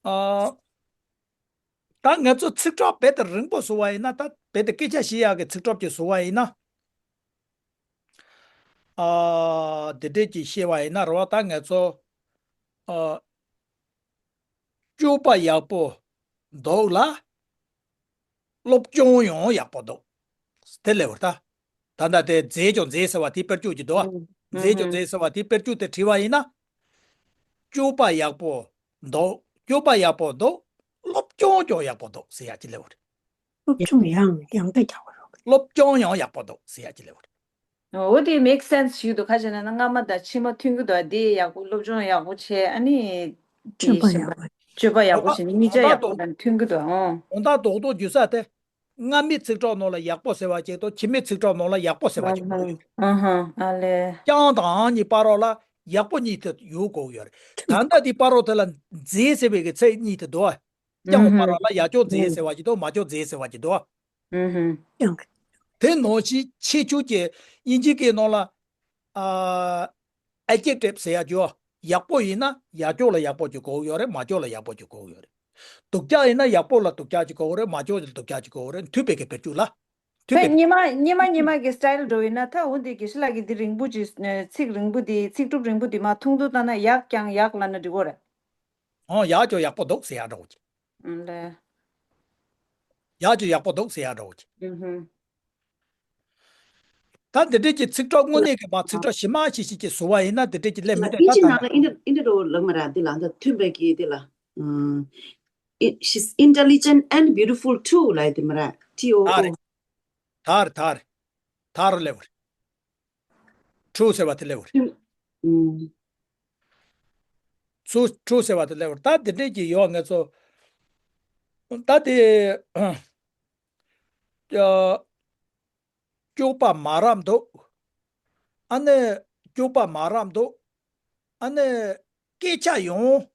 ཨ། ད་ང་ཚོ་ཚིག་གྲོགས་རྦད་དེ་རིང་པོ་བཟོ་བ་ཡིན་ན་ད་རྦད་དེ་སྐད་ཆ་བཤད་ཡག་གི་ཚིག་གྲོགས་ཅིག་བཟོ་བ་ཡིན་ན། ཨ། འདི་འདྲས་ཀྱི་བཤད་པ་ཡིན་ན་རེད་བ། ད་ང་ཚོ་ཨ། སྤྱོད་པ་ཡག་པོ་འདུག་ལ། སློབ་སྦྱོང་ཡང་ཡག་པོ་འདུག་དེ་ལས་བར་ད། ད་ལྟ་དེ་མཛེས་ཀྱང་མཛེས་ཟེར་བ་དེ་དཔེར་བརྗོད་ཀྱི་འདུག་བ། ཨུ། མཛེས་ཀྱང་ཨུ། མཛེས་ཟེར་བ་དེ་དཔེར་བརྗོད་དེ་བྲིས་པ་ཡིན་ན། སྤྱོད་པ་ཡག་པོ་འདུག་སྤྱོད་པ་ཡག་པོ་འདུག་སློབ་སྦྱོང་ཀྱང་ཡག་པོ་འདུག་ཟེར་ཡག་ཅིག་སླེབས་པ་རེད། སློབ་སྦྱོང་ཡང་ཡང་དག་རྒྱག་པ་རེད། སློབ་སྦྱོང་ཡང་ཡག་པོ་འདུག་ཟེར་ཡག་ཅིག་སླེབས་པ་རེད། འོ་དེ་make sense ཞིག་འདུག་ཁ་ཅིག་ན་སྔ་མ་དང་ཕྱི་མ་མཐུན་གྱི་འདུག་དེ་ཡག་པོ་སློབ་སྦྱོང་ཡག་པོ་བྱས། ཨ་ནི་སྤྱོད་པ་ཡག་པོ་སྤྱོད་པ་ཡག་པོ་བྱས་ནས་གཉིས་ཆ་ཡག་པོ་དང་མཐུན་གྱི་འདུག་ཨོ། དགོངས་དག་རྡོག་རྡོག་འཇུ་ས་དེ། སྔ་མའི་ཚིག་གྲོགས་ནང་ལ་ཡག་པོ་ཟེར་བ་ཅིག་དང་ཕྱི་མའི་ཚིག་གྲོགས་ནང་ལ་ཡག་པོ་ཟེར་བ་ཅིག་དགོས་ཡོད། ཨ་ཧ། ཨ་ལས། རྐྱང་དང་ཨང་གཉིས་བར་རོགས་ལ་ཡག་པོ་གཉིས་དེ་ཡོད་དགོས་ཡོད་རེད། ད་ལྟ་དེ་བར་རོགས་དེ་ལ་མཛེས་ཟེར་བའི་གི་ཚིག་གཉིས་དེ་འདུག་བ། རྐྱང་བར་རོགས་ལ་ཡག་ཅོག་མཛེས་ཟེར་བ་ཅིག་དང་མ་ཅོག་མཛེས་ཟེར་བ་ཅིག་འདུག་བ། ཨུ་ཧུ། དེ་ནང་བཞིན་ཁྱད་ཆོས་ཀྱི་དབྱིན་ཇི་སྐད་ནང་ལ། ཨ། adjective ཟེར་ཡག་ཅིག་ཡོད། ཡག་པོ་ཡིན་ན་ཡག་ཅོག་ལ་ཡག་པོ་ཅིག་དགོས་ཡོད་རེད། མ་ཅོག་ལ་ཡག་པོ་ཅིག་དགོས་ཡོད་རེད། སྡུག་ཅག་ཡིན་ན་ཡག་པོ་ལ་སྡུག་ཅག་ཅིག་དགོས་རེད། མ་ཅོག་ལ་སྡུག་ཅག་ཅིག་དགོས་རེད། མཐུན་པའི་གི་དཔེར་བརྗོད་ལ། མཐུན་པའི་གི་སྐད་ཆ། ཉི་མ་ཉི་མ་གི་style འགྲོ་ཡིན་ན་ད་འོ་འདི་དགེ་བཤེས་ལགས་ཀྱིས་འདི་རིང་པོ་ཅིག་ཚིག་རིང་པོ་འདི་ཚིག་གྲུབ་རིང་པོ་འདི་མ་ཐུང་དུ་བཏང་ན་ཡག་རྐྱང་ཡག་ལབ་ན་འགྲིག་གོ་རེད། ཨོ་ཡག་ཅོག་ཡག་པོ་འདུག་ཟེར་ཡག་འདྲ་བོ་ཅིག་ཨང་ལས། ཡག་ཅོག་ཡག་པོ་འདུག་ཟེར་ཡག་འདྲ་བོ་ཅིག་ཨུ་ཧུ། ད་འདི་འདྲས་ཀྱི་ཚིག་གྲོགས་དངོས་གནས་ཀྱི་མ་ཚིག་གྲོགས་ཞིབ་མ་ཞིག་ཞིག་གིས་བཟོ་བ་ཡིན་ན་འདི་འདྲས་ཀྱི་སླེབས་མི་འདུག་ད་ད་ལྟ་ཨིན་ཇི་ནང་ལ་ཨིན་ཏྲ་ཨིན་ཏྲ་རོ་ལགས་མ་ར་འདི་ལ་འདི་མཐུན་པའི་གི་འདི་ལ། ཨུམ། It- she's intelligent and beautiful too ལབ་དེ་མ་ར། T O O ད་རེད། ད་རེད། ད་རེད། ད་རེད་སླེབས་པ་རེད། True ཟེར་བ་དེ་སླེབས་པ་རེད། ཨུམ། True true ཟེར་བ་དེ་སླེབས་པ་རེད། ད་འདི་འདྲས་ཀྱི་ཡོད་ང་ཚོ། ད་དེ། ཨ། སྤྱོད་པ་མ་རབས་འདུག་ཨ་ནི་སྤྱོད་པ་མ་རབས་འདུག་ཨ་ནི་སྐད་ཆ་ཡང་།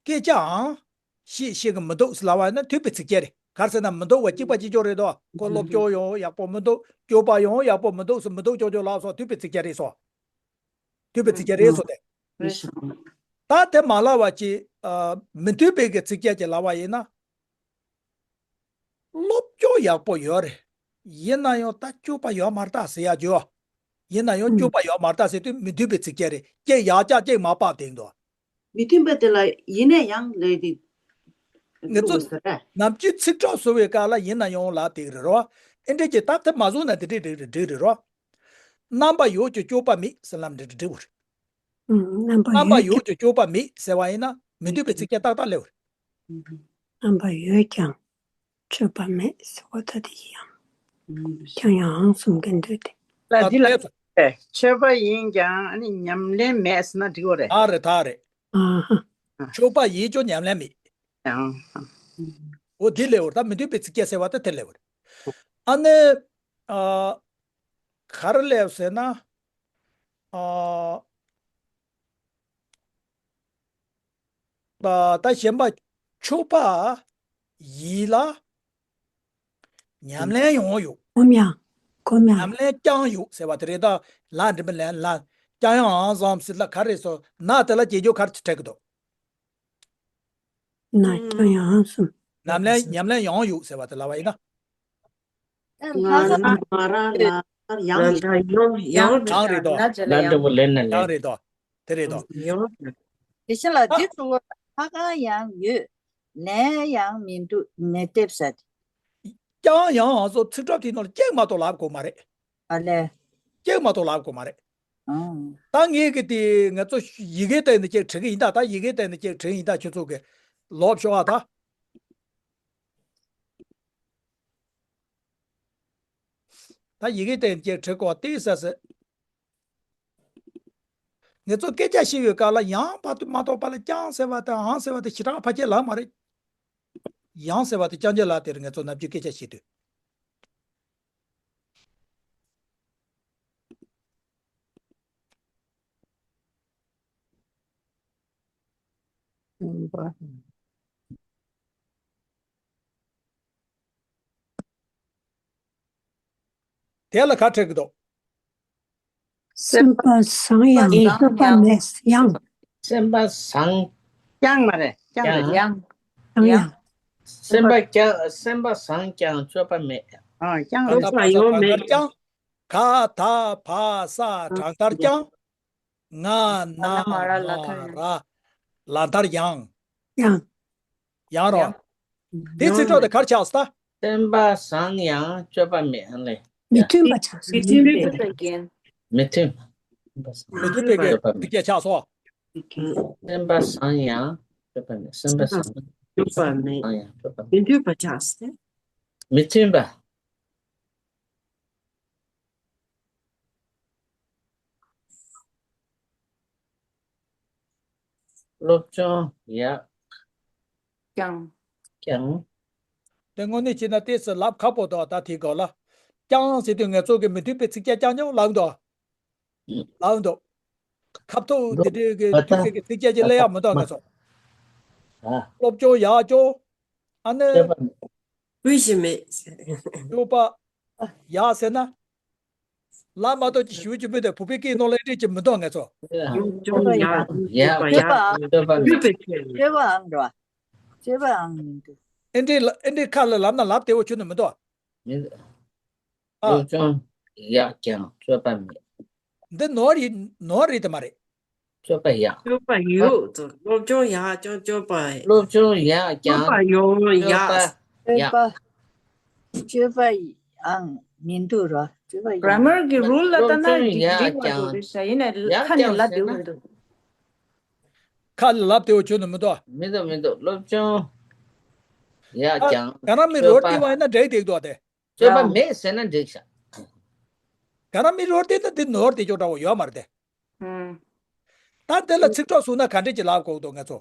སྐད་ཆའང་བཤད་ཤེས་ཀྱི་མི་འདུག་ལབ་པ་ཡིན་ན་མཐུན་པའི་ཚིག་སྐྱེལ་རེད། ག་རེ་ཟེར་ན་མི་འདུག་པ་གཅིག་པ་གཅིག་རྐྱང་རེད་དོ། ཁོ་སློབ་སྦྱོང་ཡང་ཡག་པོ་མི་འདུག་སྤྱོད་པ་ཡང་ཡག་པོ་མི་འདུག་སོ་མི་འདུག་ཅོག་ཅོག་ལབ་སོ་མཐུན་པའི་ཚིག་སྐྱེལ་རེད་སོ། མཐུན་པའི་ཚིག་སྐྱེལ་རེད་སོ་དེ། རེད་སོ། ད་དེ་མ་ལབ་པ་ཅིག་ཨ། མི་མཐུན་པའི་གི་ཚིག་སྐྱེལ་ཅིག་ལབ་པ་ཡིན་ན། སློབ་སྦྱོང་ཡག་པོ་ཡོད་རེད། ཡིན་ན་ཡང་ད་སྤྱོད་པ་ཡོད་མ་རེད་ད་ཟེར་ཡག་ཅིག་ཡོད། ཡིན་ན་ཡང་སྤྱོད་པ་ཡོད་མ་རེད་ད་ཟེར་དུས་མི་མཐུན་པའི་ཚིག་སྐྱེལ་རེད། གཅིག་ཡག་ཅག་གཅིག་མ་དཔག་དེ་འདུག་མི་མཐུན་པ་དེ་ལ་ཡིན་ན་ཡང་ལས་དེ། ང་ཚོ་ནམ་རྒྱུན་ཚིག་གྲོགས་བཟོ་བའི་སྐབས་ལ་ཡིན་ན་ཡང་ལབ་དེ་རེད་རོ། ཨེ་འདྲས་ཀྱི་ད་དེ་མ་བཟོ་ན་དེ་འདྲས་འགྲིག་རེད་རོ། རྣམ་པ་ཡོད་ཀྱང་སྤྱོད་པ་མེད་ཟེར་ལབ་འདྲ་འདྲ་འགྲིག་གོ་རེད། ཨུམ། རྣམ་པ་རྣམ་པ་ཡོད་ཀྱང་སྤྱོད་པ་མེད་ཟེར་བ་ཡིན་ན་མི་མཐུན་པའི་ཚིག་སྐྱེལ་ཏག་ཏག་སླེབས་རེད། རྣམ་པ་ཡོད་ཀྱང་སྤྱོད་པ་མེད་ཟེར་བ་ད་དེ་ཡང་། ཀྱང་ཡང་གསུམ་གྱི་འདོད་དེ། ལ་འདི་ལ་ད་ལྟ་ཆོས་པ་ཡིན་ཀྱང་ཨ་ནི་ཉམས་ལེན་མེད་ཟེར་ན་འགྲིག་གོ་རེད། ད་རེད་ད་རེད། ཨ་ཧ། ཆོས་པ་ཡིན་ཀྱང་ཉམས་ལེན་མེད། ཡང་། འོ་འདི་ལས་འོ་ད་མི་མཐུན་པའི་ཚིག་སྐྱེལ་ཟེར་བ་ད་དེ་ལས་འོ་རེད། ཨ་ནི། ཨ། ག་རེ་ལབ་ཟེར་ན། ཨ། ད་ད་གཞན་པ་ཆོས་པ་ཡིན་ལ་ཉམས་ལེན་ཡང་ཡོད། སྒོམ་ཡང་། སྒོམ་ཡང་། ཉམས་ལེན་ཀྱང་ཡོད་ཟེར་བ་དེ་རེད་ད། ལ་འདྲི་མི་ལན་ལ་ཀྱང་ཡང་ཨང་བཟང་ཟེར་ལ་ག་རེ་སོ་ན་དེ་ལ་བྱེད་རྒྱུ་ག་རེ་ཆགས་ཀྱི་འདུག་ན་ཀྱང་ཡང་ཨང་གསུམ། ཉམས་ལེན་ཉམས་ལེན་ཡང་ཡོད་ཟེར་བ་དེ་ལ་བ་ཡིན་ན། ང་རང་མ་རང་ལ་ཡང་ཡང་ཡང་རེད་དོ། ལ་འདྲ་བོ་ལེན་ན་ཡང་ལེན་རེད་དོ། དེ་རེད་དོ། ཡང་དེ་བཞིན་ལ་འདི་གཙོ་བོ་ལྷ་ཁང་ཡང་ཡོད། ལན་ཡང་མི་འདུག་མི་འདེབས་ཟེར། ཀྱང་ཡང་ཨང་སོ་ཚིག་གྲོགས་དེ་ནང་ལ་གཅིག་མ་གཏོགས་ལབ་དགོས་མ་རེད། ཨ་ལས། གཅིག་མ་གཏོགས་ལབ་དགོས་མ་རེད། ཨང་། ད་ངས་གི་དེ་ང་ཚོ་ཡི་གེ་སྟེང་ནས་ཅིག་བྲི་གི་ཡིན་ད། ད་ཡི་གེ་སྟེང་ནས་ཅིག་བྲི་ཡིན་ད། ཁྱོད་ཚོ་གི་ལོབས་ཤོག་ཨ་ད། ད་ཡི་གེ་སྟེང་ནས་ཅིག་བྲི་དགོས་ཏེ་ཟེར་ཟེར། ངེད་ཚོ་སྐད་ཆ་བཤད་པའི་སྐབས་ལ་ཡང་བར་དུ་མ་གཏོགས་པ་ལ་ཀྱང་ཟེར་བ་དང་ཨང་ཟེར་བ་དེ་ཞེ་དྲག་ཕལ་ཆེར་ལབ་མ་རེད། ཡང་ཟེར་བ་དེ་རྐྱང་རྐྱང་ལབ་དེར་ངེད་ཚོ་ནམ་རྒྱུན་སྐད་ཆ་བཤད་དུས། དེ་ལ་ག་འཕྲད་ཀྱི་འདུག་སེམས་པ་བཟང་ཡང་སྤྱོད་པ་མེད་ཡང་། སེམས་པ་བཟང་། ཀྱང་མ་རེད། ཀྱང་རེད། ཡང་། ཡང་ཡང་། སེམས་པ་ཀྱང་སེམས་པ་བཟང་ཀྱང་སྤྱོད་པ་མེད། ཨ་ཀྱང་རེད། སྤྱོད་པ་ཡོད་མེད་ཀྱང་། ག་ད་བ་ས་གྲངས་ཀར་རྐྱང་། ང་ན་མ་ར་ལ་མཐར་ཡང་། ཡང་། ཡང་རོ། ཡང་། དེ་ཚིག་གྲོགས་དེ་གར་ཆགས་སོ་ད། བསྟན་པ་བཟང་ཡང་སྤྱོད་པ་མེད་ཨ་ལེ། མི་མཐུན་པ་ཆགས་སོ། མི་མཐུན་པའི་རྐྱེན། མི་མཐུན། མི་མཐུན་པའི་རྐྱེན་ཆགས་སོ། བསྟན་པ་བཟང་ཡང་སྤྱོད་པ་མེད། བསྟན་པ་བཟང་སྤྱོད་པ་མེད། བཟང་ཡང་སྤྱོད་པ་མེད། མི་མཐུན་པ་ཆགས་སོ། མི་མཐུན་པ། སློབ་སྦྱོང་ཡག་ཀྱང་། ཀྱང་། དེ་དངོས་གནས་བྱས་ན་ཏོག་ཙམ་ལབ་ཁག་པོ་འདུག་ད་དེའི་སྐོར་ལ། ཀྱང་ཟེར་དུས་ངེད་ཚོ་གི་མི་མཐུན་པའི་ཚིག་རྐྱང་རྐྱང་རྐྱང་ལབ་འདུག་ལབ་འདུག་ཁ་ཐུག་འདི་འདྲའི་གི་མཐུན་པའི་གི་ཚིག་རྐྱང་ཅིག་ལབ་ཡག་མི་འདུག་ངེད་ཚོ། ཨ། སློབ་སྦྱོང་ཡག་སྦྱོང་། ཨ་ནི། སྤྱོད་པ་མེད། སྤྱོད་པ་ཡག་ཟེར་ན། ལ་མ་གཏོགས་ཀྱི་ཞུ་རྒྱུ་མི་འདུག་བོད་པའི་སྐད་ནང་ལ་འདྲེས་ཀྱི་མི་འདུག་ངེད་ཚོ། ཡ། སྤྱོད་པ་ཡག་སྤྱོད་པ་ཡག་སྤྱོད་པ་མེད། སྤྱོད་པའང་འགྲོ། སྤྱོད་པའང་མི་འདུག་ཨེ་འདྲའི་ལ་ཨེ་འདྲའི་ཁ་ལ་ལབ་ན་ལབ་བདེ་བོ་ཁྱོན་ནས་མི་འདུག་མི་འདུག་ཨ། སློབ་སྦྱོང་ཡག་ཀྱང་སྤྱོད་པ་མེད། འདི་ནོར་རེད་ནོར་རེད་དེ་མ་རེད། སྤྱོད་པ་ཡག་སྤྱོད་པ་ཡོད། སློབ་སྦྱོང་ཡག་ཀྱང་སྤྱོད་པ། སློབ་སྦྱོང་ཡག་ཀྱང་སྤྱོད་པ་ཡང་ཡག་སྤྱོད་པ། སྤྱོད་པ་ཡང་མི་འདུག་རོ། སྤྱོད་པ་ཡང་། གྷ་ར་མར་གྱི་རུལ་ལ་ལྟ་ན་སློབ་སྦྱོང་ཡག་འགྲིག་མ་འགྲོ་ཀྱང་རེད་ཤག་ཡིན་ནའི་ཡག་ཁ་ནས་ཀྱང་ལབ་ཟེར་བདེ་ན། མི་འདུག་ཁ་ལ་ལབ་བདེ་བོ་ཁྱོན་ནས་མི་འདུག་མི་འདུག་མི་འདུག་སློབ་སྦྱོང་ཡག་ཀྱང་གྷ་ར་མར་རུལ་སྤྱོད་པ། བལྟས་པ་ཡིན་ན་འགྲིག་འགྲིག་འདུག་སྟེ། སྤྱོད་པ་ཡང་མེད་ཟེར་ན་འགྲིག་ཤག་གྷ་ར་མར་རུལ་བལྟས་ན་འདི་ནོར་བལྟས་ཆོག་འདྲ་བོ་ཡོད་མ་རེད་དེ། ཨང་། ད་དེ་ལ་ཚིག་གྲོགས་བཟུང་ན་ག་འདྲས་ཀྱི་ལབ་དགོས་འདུག་ངེད་ཚོ།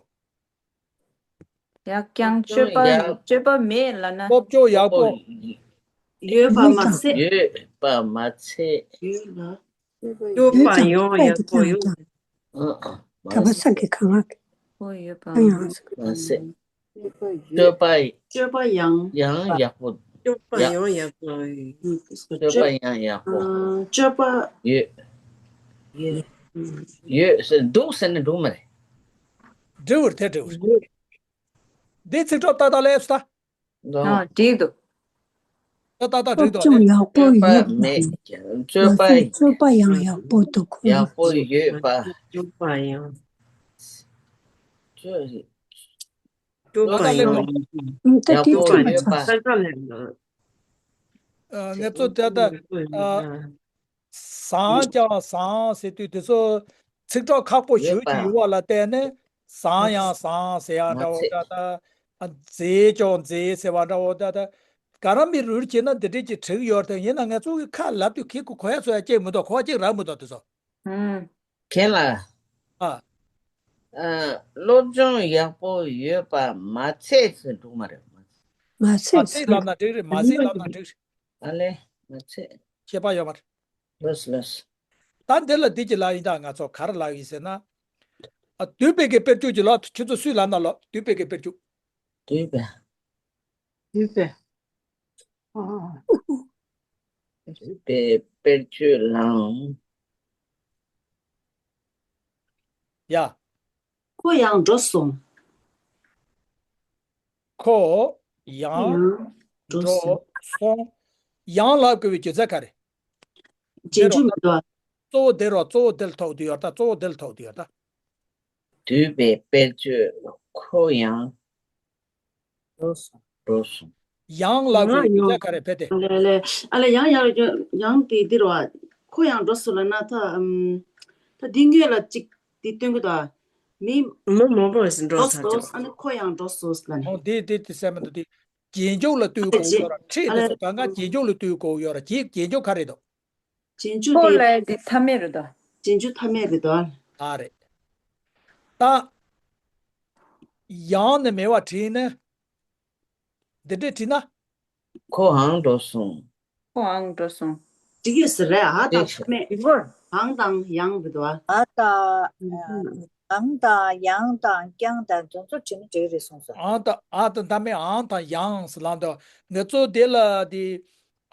ཡག་ཀྱང་སྤྱོད་པ་ཡག་སྤྱོད་པ་མེད་ལབ་ན། སློབ་སྦྱོང་ཡག་པོ། ཡོད་པ་མ་ཚད། ཡོད་པ་མ་ཚད། ཡོད་ལ། སྤྱོད་པ་ཡང་ཡག་པོ་ཡོད། ཨ་ཨ་མ་ག་པ་ཚད། ས་གི་གང་ལགས། ཨོ་ཡོད་པ། ཨ་ཡང་ས་གི་མ་ཚད། སྤྱོད་པ་སྤྱོད་པ་ཡང་ཡང་ཡག་པོ། སྤྱོད་པ་ཡག་ཡང་ཡག་པོ། སྤྱོད་པ་ཡང་ཡག་པོ། ཨ་སྤྱོད་པ་ཡོད། ཡོད། ཡོད་ཟེར་འདུག་ཟེར་ན་འགྲིག་མ་རེད། འགྲིག་རེད་དེ་འགྲིག་རེད། འདི་ཚིག་གྲོགས་ཏག་ཏག་ལབ་ད། ཨ་འགྲིག་འདུག་ད་ཏག་ཏག་འགྲིག་འདུག་སློབ་སྦྱོང་ཡག་པོ་སྤྱོད་པ་ཡོད་མེད། པ། སྤྱོད་པ། སྤྱོད་པ་ཡང་ཡག་པོ་འདུག་ཡག་པོ་ཡོད་པ། སྤྱོད་པ་ཡང་། སྤྱོད། སྤྱོད་པ་ཡང་། ད་ཡག་པོ་ཡོད་པ། ས་ཆ་ལས་ན། ཨ་ངེད་ཚོ་ད་ལྟ་ཨ་བཟང་ཀྱང་བཟང་ཟེར་དུས་དེ་ཚོ་ཚིག་གྲོགས་ཁག་པོ་ཞེ་པོ་ཅིག་ཡོད་པ་ལ་བརྟེན་ནས་བཟང་ཡང་བཟང་ཟེར་ཡག་འདྲ་བོ་ད་ལྟ་མཛེས་ཀྱང་མཛེས་ཟེར་བ་འདྲ་བོ་ད་ལྟ་ག་ར་མི་རུལ་བྱས་ན་འདི་འདྲས་ཀྱི་དྲུག་ཡོད་དེ་ཡིན་ན་ངེད་ཚོ་གི་ཁ་ལབ་དུས་ཁྱེད་ཀྱི་གོ་ཡ་ཚོ་ཡ་ཅིག་མི་འདུག་གོ་བ་ཅིག་རག་མི་འདུག་དེ་ཚོ། ཁྱེད་ལ། ཨ། ཨ། སློབ་སྦྱོང་ཡག་པོ་ཡོད་པ་མ་ཚད་ཟེར་འདུག་མ་རེད། མ་ཚད་མ་ཚད་ཟེར་ལབ་ན་འགྲིག་རེད། མ་ཚད་ལབ་ན་འགྲིག་རེད། ཨ་ལེ་མ་ཚད། ཁྱད་པར་ཡོད་མ་རེད། ལོས་ལོས། ད་འདི་ལ་འདི་ཅི་ལབ་ཡིན་ད་ང་ཚོ་ག་རེ་ལབ་ཡིན་ཟེར་ན། ཨ་བསྡུས་པའི་གི་དཔེར་བརྗོད་ཀྱི་ལ་ཁྱོད་ཚོ་སུས་ལབ་ན་ལོ་བསྡུས་པའི་གི་དཔེར་བརྗོད། བསྡུས་པའི། བསྡུས་པའི། ཨ། དཔེ་དཔེར་བརྗོད་ལའང་། ཡ། ཁོ་ཡང་འགྲོ་སོང་། ཁོ་ཡང་ཡང་འགྲོ་འགྲོ་སོང་། སོང་། ཡང་ལབ་དགོས་པའི་རྒྱུ་མཚན་ག་རེ། རྗེས་འཇུག་མི་འདུག་གཙོ་བོ་དེ་རོ་གཙོ་བོ་དེ་ལ་ཐུག་དུས་ཡོད་ད། གཙོ་བོ་དེ་ལ་ཐུག་དུས་ཡོད་ད། བསྡུས་པའི་དཔེར་བརྗོད་ཁོ་ཡང་འགྲོ་སོང་། འགྲོ་སོང་། ཡང་ལབ་དགོས་ཡང་ཡང་ལ་ག་རེ་ཕེ་སྟེ། ཨ་ལེ་ཨ་ལེ་ཨ་ལེ་ཡང་ཡང་ཡང་དེ་འདི་རོ། ཁོ་ཡང་འགྲོ་སོང་ལབ་ན་ད་ཨམ། ད་འདི་སྔོན་ལ་ཅིག་དེ་སྟོན་གི་ད། མི་མི་མང་པོ་ཞིག་འགྲོ་འགྲོ་ས་སོང་ཅོག་ཨ་ནི་ཁོ་ཡང་འགྲོ་སོང་ལབ་ནས། ཨོ་དེ་དེ་དེ་སེམས་མི་འདུག་དེ། རྗེས་འཇུག་ལ་ལྟོས་དགོས་ཡོད་ར། ཁྲིད་དེ་ཚོ་གང་ག་རྗེས་འཇུག་ལ་ལྟོས་དགོས་ཡོད་ར། རྗེས་རྗེས་འཇུག་ག་རེ་འདུག་རྗེས་འཇུག་ཁོ་དེ། ལས་དེ་མཐའ་མེད་རེད་དོ། རྗེས་འཇུག་མཐའ་མེད་རེད་དོ། ཨ་རེད། ད། ཡང་ནི་མེད་པ་བྲིས་ནས། འདི་འདྲས་བྲིས་ན། ཁོའང་འགྲོ་སོང་། ཁོའང་འགྲོ་སོང་། འགྲིག་ཡོད་ས་རེད། ཨ་དང་འགྲིག་མཐའ་མེད། འགྲིག་གོ། ཨང་དང་ཡང་རེད་དོ། ཨ་དང་། ཨང་དང་ཡང་དང་ཀྱང་དང་དེ་ཚོ་བྲིས་ན་འགྲིག་རེད་གསུངས་སོང་། ཨང་དང་ཨ་དང་མཐའ་མེད་ཨང་དང་ཡང་ཟེར་ལབ་འདུག་ངེད་ཚོ་དེ་ལ་དེ།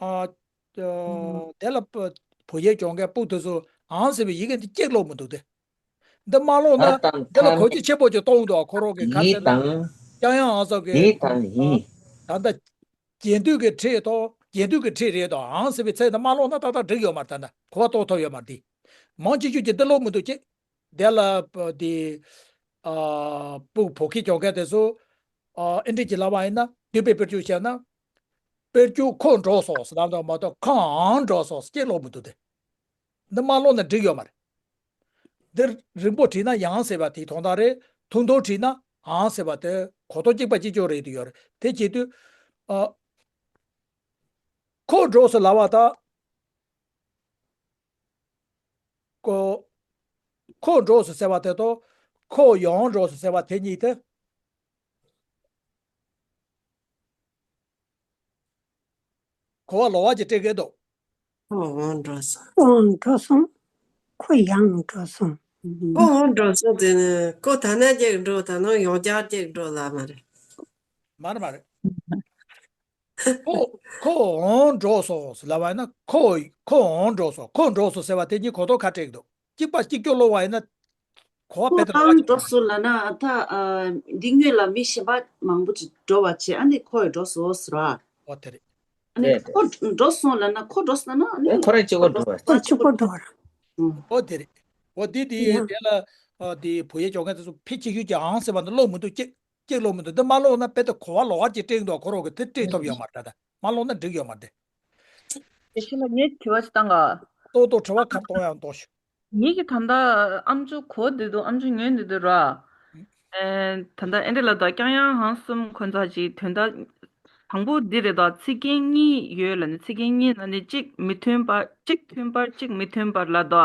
ཨ། དེ་ལ་བོད་ཡིག་སྦྱོང་མཁན་སྤུ་དེ་ཚོ་ཨང་ཟེར་བའི་ཡི་གེ་འདི་གཅིག་ཀློག་མི་འདུག་སྟེ། འདི་མ་ཀློག་ན། ཨ་དང་འདི་ལ་མཐའ་གོ་རྒྱུ་ཆེན་པོ་ཅིག་གཏོང་འདུག་ཁོ་རང་གི་ག་ཡི་ཚད་ན། དང་། ཀྱང་ཡང་ཨང་ཟེར་གི། ཡི་དང་ཡི། ད་ལྟ། རྗེས་ཟློས་ཀྱི་ཁྲིད་ཐོག་རྒྱན་སྡུད་ཀྱི་ཕྲད་རེད་དོ། འང་ཟེར་བའི་ཚིག་དེ་མ་ཀློག་ན་ཏག་ཏག་འགྲིག་ཡོད་མ་རེད། ད་ནི་གོ་བ་རྟོགས་ཐུབ་ཡོད་མ་རེད། དེ་མང་ཆེ་ཤོས་ཀྱིས་འདི་ཀློག་མི་འདུག་ཅེས། དེ་ལ་པ་དེ་ཨ་སྤུ་བོད་སྐད་སྦྱོང་མཁན་དེ་ཚོ་ཨ་ཨིན་ཌི་གྱི་ལབ་པ་ཡིན་ན། འདུས་པའི་དཔེར་བརྗོད་བཤད་ན། དཔེར་བརྗོད་ཁོ་འགྲོ་སོང་ཟེར་ལབ་འདུག་མ་གཏོགས་ཁོ་འང་འགྲོ་སོང་ཟེར་ཅེས་ཀློག་མི་འདུག་སྟེ། འདི་མ་ཀློག་ན་འགྲིག་ཡོད་མ་རེད། འདིར་རིང་པོ་བྲིས་ན་ཡང་ཟེར་བ་དེའི་དོན་དག་རེད། ཐུང་ཐུང་བྲིས་ན་འང་ཟེར་བ་དེ་གོ་རྟོགས་གཅིག་པ་གཅིག་རྐྱང་རེད་དུ་ཡོད་རེད། དེ་བྱེད་དུས་ཨ་ཁོ་འགྲོ་སོང་ལབ་པ་དང་། ཁོ་ཁོ་འགྲོ་སོང་ཟེར་བ་དེ་དང་། ཁོ་ཡང་འགྲོ་སོང་ཟེར་བ་དེ་གཉིས་དེ། གོ་བ་ལོགས་ཀ་ཅིག་སྤྲད་མཁན་འདུག་ཁོ་འང་འགྲོ་སོང་། ཁོ་འང་འགྲོ་སོང་། ཁོ་ཡང་འགྲོ་སོང་། ཁོ་འང་འགྲོ་སོང་དེ་ནི་ཁོ་ད་ནས་ཅིག་འགྲོ། ད་ནང་ཡང་བསྐྱར་ཅིག་འགྲོ་ལབ་མ་རེད། མ་རེད་མ་རེད། ཁོ་ཁོ་འང་འགྲོ་སོང་ལབ་པ་ཡིན་ན། ཁོ་ཁོ་འང་འགྲོ་སོང་། ཁོ་འགྲོ་སོང་ཟེར་བ་དེ་གཉིས་གོ་རྟོགས་ག་སྤྲད་འདུག་གཅིག་པ་གཅིག་རྐྱང་ཀློག་པ་ཡིན་ན། གོ་བ་ཁོ་རྦད་དེ་ལོགས་ཀ་འང་ཅིག་འགྲོ་སོང་ལབ་ན། ད་ཨ་འདི་སྔོན་ལ་མི་གཞན་པ་མང་པོ་ཅིག་འགྲོ་བ་བྱས། ཨ་ནི་ཁོ་ཡང་འགྲོ་སོང་ཟེར་བ། ཨོ་དེ་རེད། ཨ་ནི་རེད་རེད། ཁོ་འགྲོ་སོང་ལབ་ན། ཁོ་འགྲོ་སོང་ན་ཨ་ནི་ཨེ་ཁོ་རང་གཅིག་པོ་འགྲོ་བ། ཁོ་གཅིག་པོ་འགྲོ་བ་རེད། ཨང་། ཨོ་དེ་རེད། ཨོ་དེ་དེ་ཡང་དེ་ལ་ཨ་དེ་བོད་ཡིག་སྦྱོང་མཁན་དེ་ཚོ་ཕལ་ཆེ་ཤོས་ཀྱིས་འང་ཟེར་བ་འདི་ཀློག་མི་འདུག་གཅིག་གཅིག་ཀློག་མི་འདུག་འདི་མ་ཀློག་ན་རྦད་དེ་གོ་བ་ལོགས་ཀ་ཅིག་སྤྲད་འདུག་ཁོ་རང་གིས་དེ་སྤྲད་ཐུབ་ཡོད་མ་རེད། ད་མ་ཀློག་ན་འགྲིག་ཡོད་མ་རེད། དེ་ཕྱི་ལ་ངས་དྲི་བ་ཞིག་བཏང་ག་ཏོག་ཏོག་དྲི་བ་ཁ་གཏོང་ཡང་གཏོང་ཤོག་ངེད་ཀྱི་ད་ལྟ་ཨམ་ཅོག་གོ་བསྡད་འདུག་ཨམ་ཅོག་ཉན་བསྡད་འདུག་ར། ཨེ། ད་ལྟ་ཨེ་འདྲ་ལ་ད་ཀྱང་ཡང་ཧང་སུམ་ཁོ་ཚ་ཅིག་དོན་དག་དང་པོ་འདི་རེད་ད། ཚིག་རྒྱན་གཉིས་ཡོད་ལ་ནི། ཚིག་རྒྱན་གཉིས་ལ་ནི་གཅིག་མི་མཐུན་པ། གཅིག་མཐུན་པ་གཅིག་མི་མཐུན་པ་ལ་ད།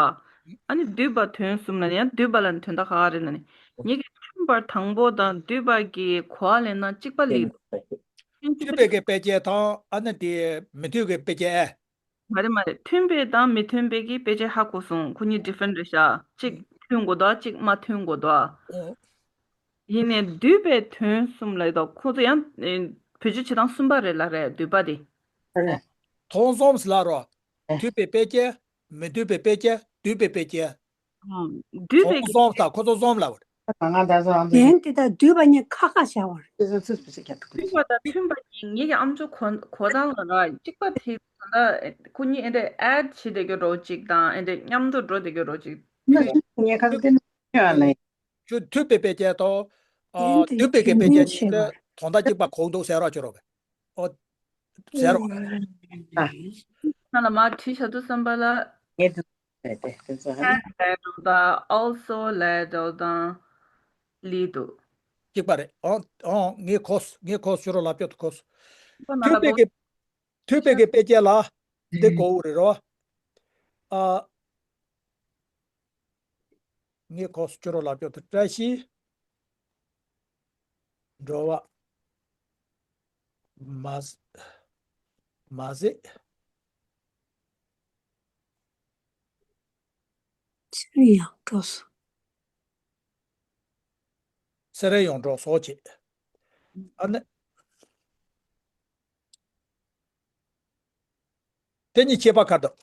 ཨ་ནི་འདུས་པ་དོན་གསུམ་ལ་ནི། ཡང་འདུས་པ་ལ་ནི་དོན་དག་ག་ག་རེད་ལ་ནི། ངེད་ཀྱི་མཐུན་པ་དང་པོ་དང་འདུས་པ་གི་གོ་བ་ལེན་ན་གཅིག་པ་ལེགས་འདུག་མཐུན་པའི་གི་དཔེ་བྱད་དང་། ཨ་ནི་དེ་མི་མཐུན་གི་དཔེ་བྱད། ཨེ། མ་རེད་མ་རེད། མཐུན་པའི་དང་མི་མཐུན་པའི་གི་དཔེ་བྱད་ཧ་གོ་སོང་། ཁོ་གཉིས་ཌི་ཕ་རེན་ཊི་རེད་ཤག་གཅིག་མཐུན་དགོས་འདུག་གཅིག་མ་མཐུན་དགོས་འདུག་ཨོ། ཡིན་ནའི་འདུས་པའི་དོན་གསུམ་ལ་ཡོད་དོ། ཁོ་ཚོ་ཡང་ཨེ་བེད་སྤྱོད་བྱེད་སྟངས་གསུམ་པ་རེད་ལ། རེད། འདུས་པ་དེ། ཐོང་སོམས་ལ་རོ། མཐུན་པའི་དཔེ་བྱད། མི་མཐུན་པའི་དཔེ་བྱད། འདུས་པའི་དཔེ་བྱད། འདུས་པའི་ཐོང་སོམས་དང་ཁོ་ཚོ་སོམས་ལ་བར། ལན་དེ་དང་འདུས་པ་གཉིས་ཁ་ཁ་བྱ་བར། འདུས་པ་དང་མཐུན་པ་གཉིས་ངེད་ཀྱི་ཨམ་ཅོག་གོ་གོ་སྟངས་ལ་ར་གཅིག་པ་དེ་ད་ལྟ་ཁོ་གཉིས་ཨེ་འདྲ་ཨེཌ་བྱེད་བསྡད་རྒྱུ་འདྲ་བོ་གཅིག་དང་། ཨེ་འདྲ་མཉམ་དུ་འགྲོ་བསྡད་རྒྱུ་འདྲ་བོ་གཅིག་ངས་ཁ་ཚ་དེ་ནས་ཡོང་ལེ། ཁྱོད་མཐུན་པའི་དཔེ་བྱད་དང་། ཨ། འདུས་པའི་གི་དཔེ་བྱད་གཉིས་དེ་དོན་དག་གཅིག་པ་གོ་འདུག་ཟེར་རོགས་བྱོས་རོགས་པས། ཨོ། ཟེར་རོགས། ཨ། ང་ལ་མར་བྲིས་བཞག་འདུག་བསམ་པ་ལ། ངས་འདུག་ཟེར་ཏེ་དེ་ཚོ་ཧ་ནི། ལས་འགྲོ་དང་ཨོལ་སོ་ལས་འགྲོ་དང་ལི་འདུག་གཅིག་པ་རེད། ཨོ་ཨོ། ངས་གོ་སོང་། ངས་གོ་སོང་། ཁྱོད་རང་ལབ་རྒྱུ་དེ་གོ་སོང་། ཁོ་ན་ལ་མཐུན་པའི་གོ་གི་མཐུན་པའི་གི་དཔེ་བྱད་ལ་འདི་གོ་བོ་རེད་རོ། ཨ། ངས་གོ་སོང་། ཁྱོད་རང་ལབ་རྒྱུ་དེ། བཀྲ་ཤིས་འགྲོ་བ་མ་ཟད། མ་ཟད། ཚེ་རིང་ཡང་འགྲོ་སོང་། ཚེ་རིང་ཡང་འགྲོ་སོང་བྱས། ཨ་ནི། དེ་གཉིས་ཁྱད་པར་ག་རེ་འདུག་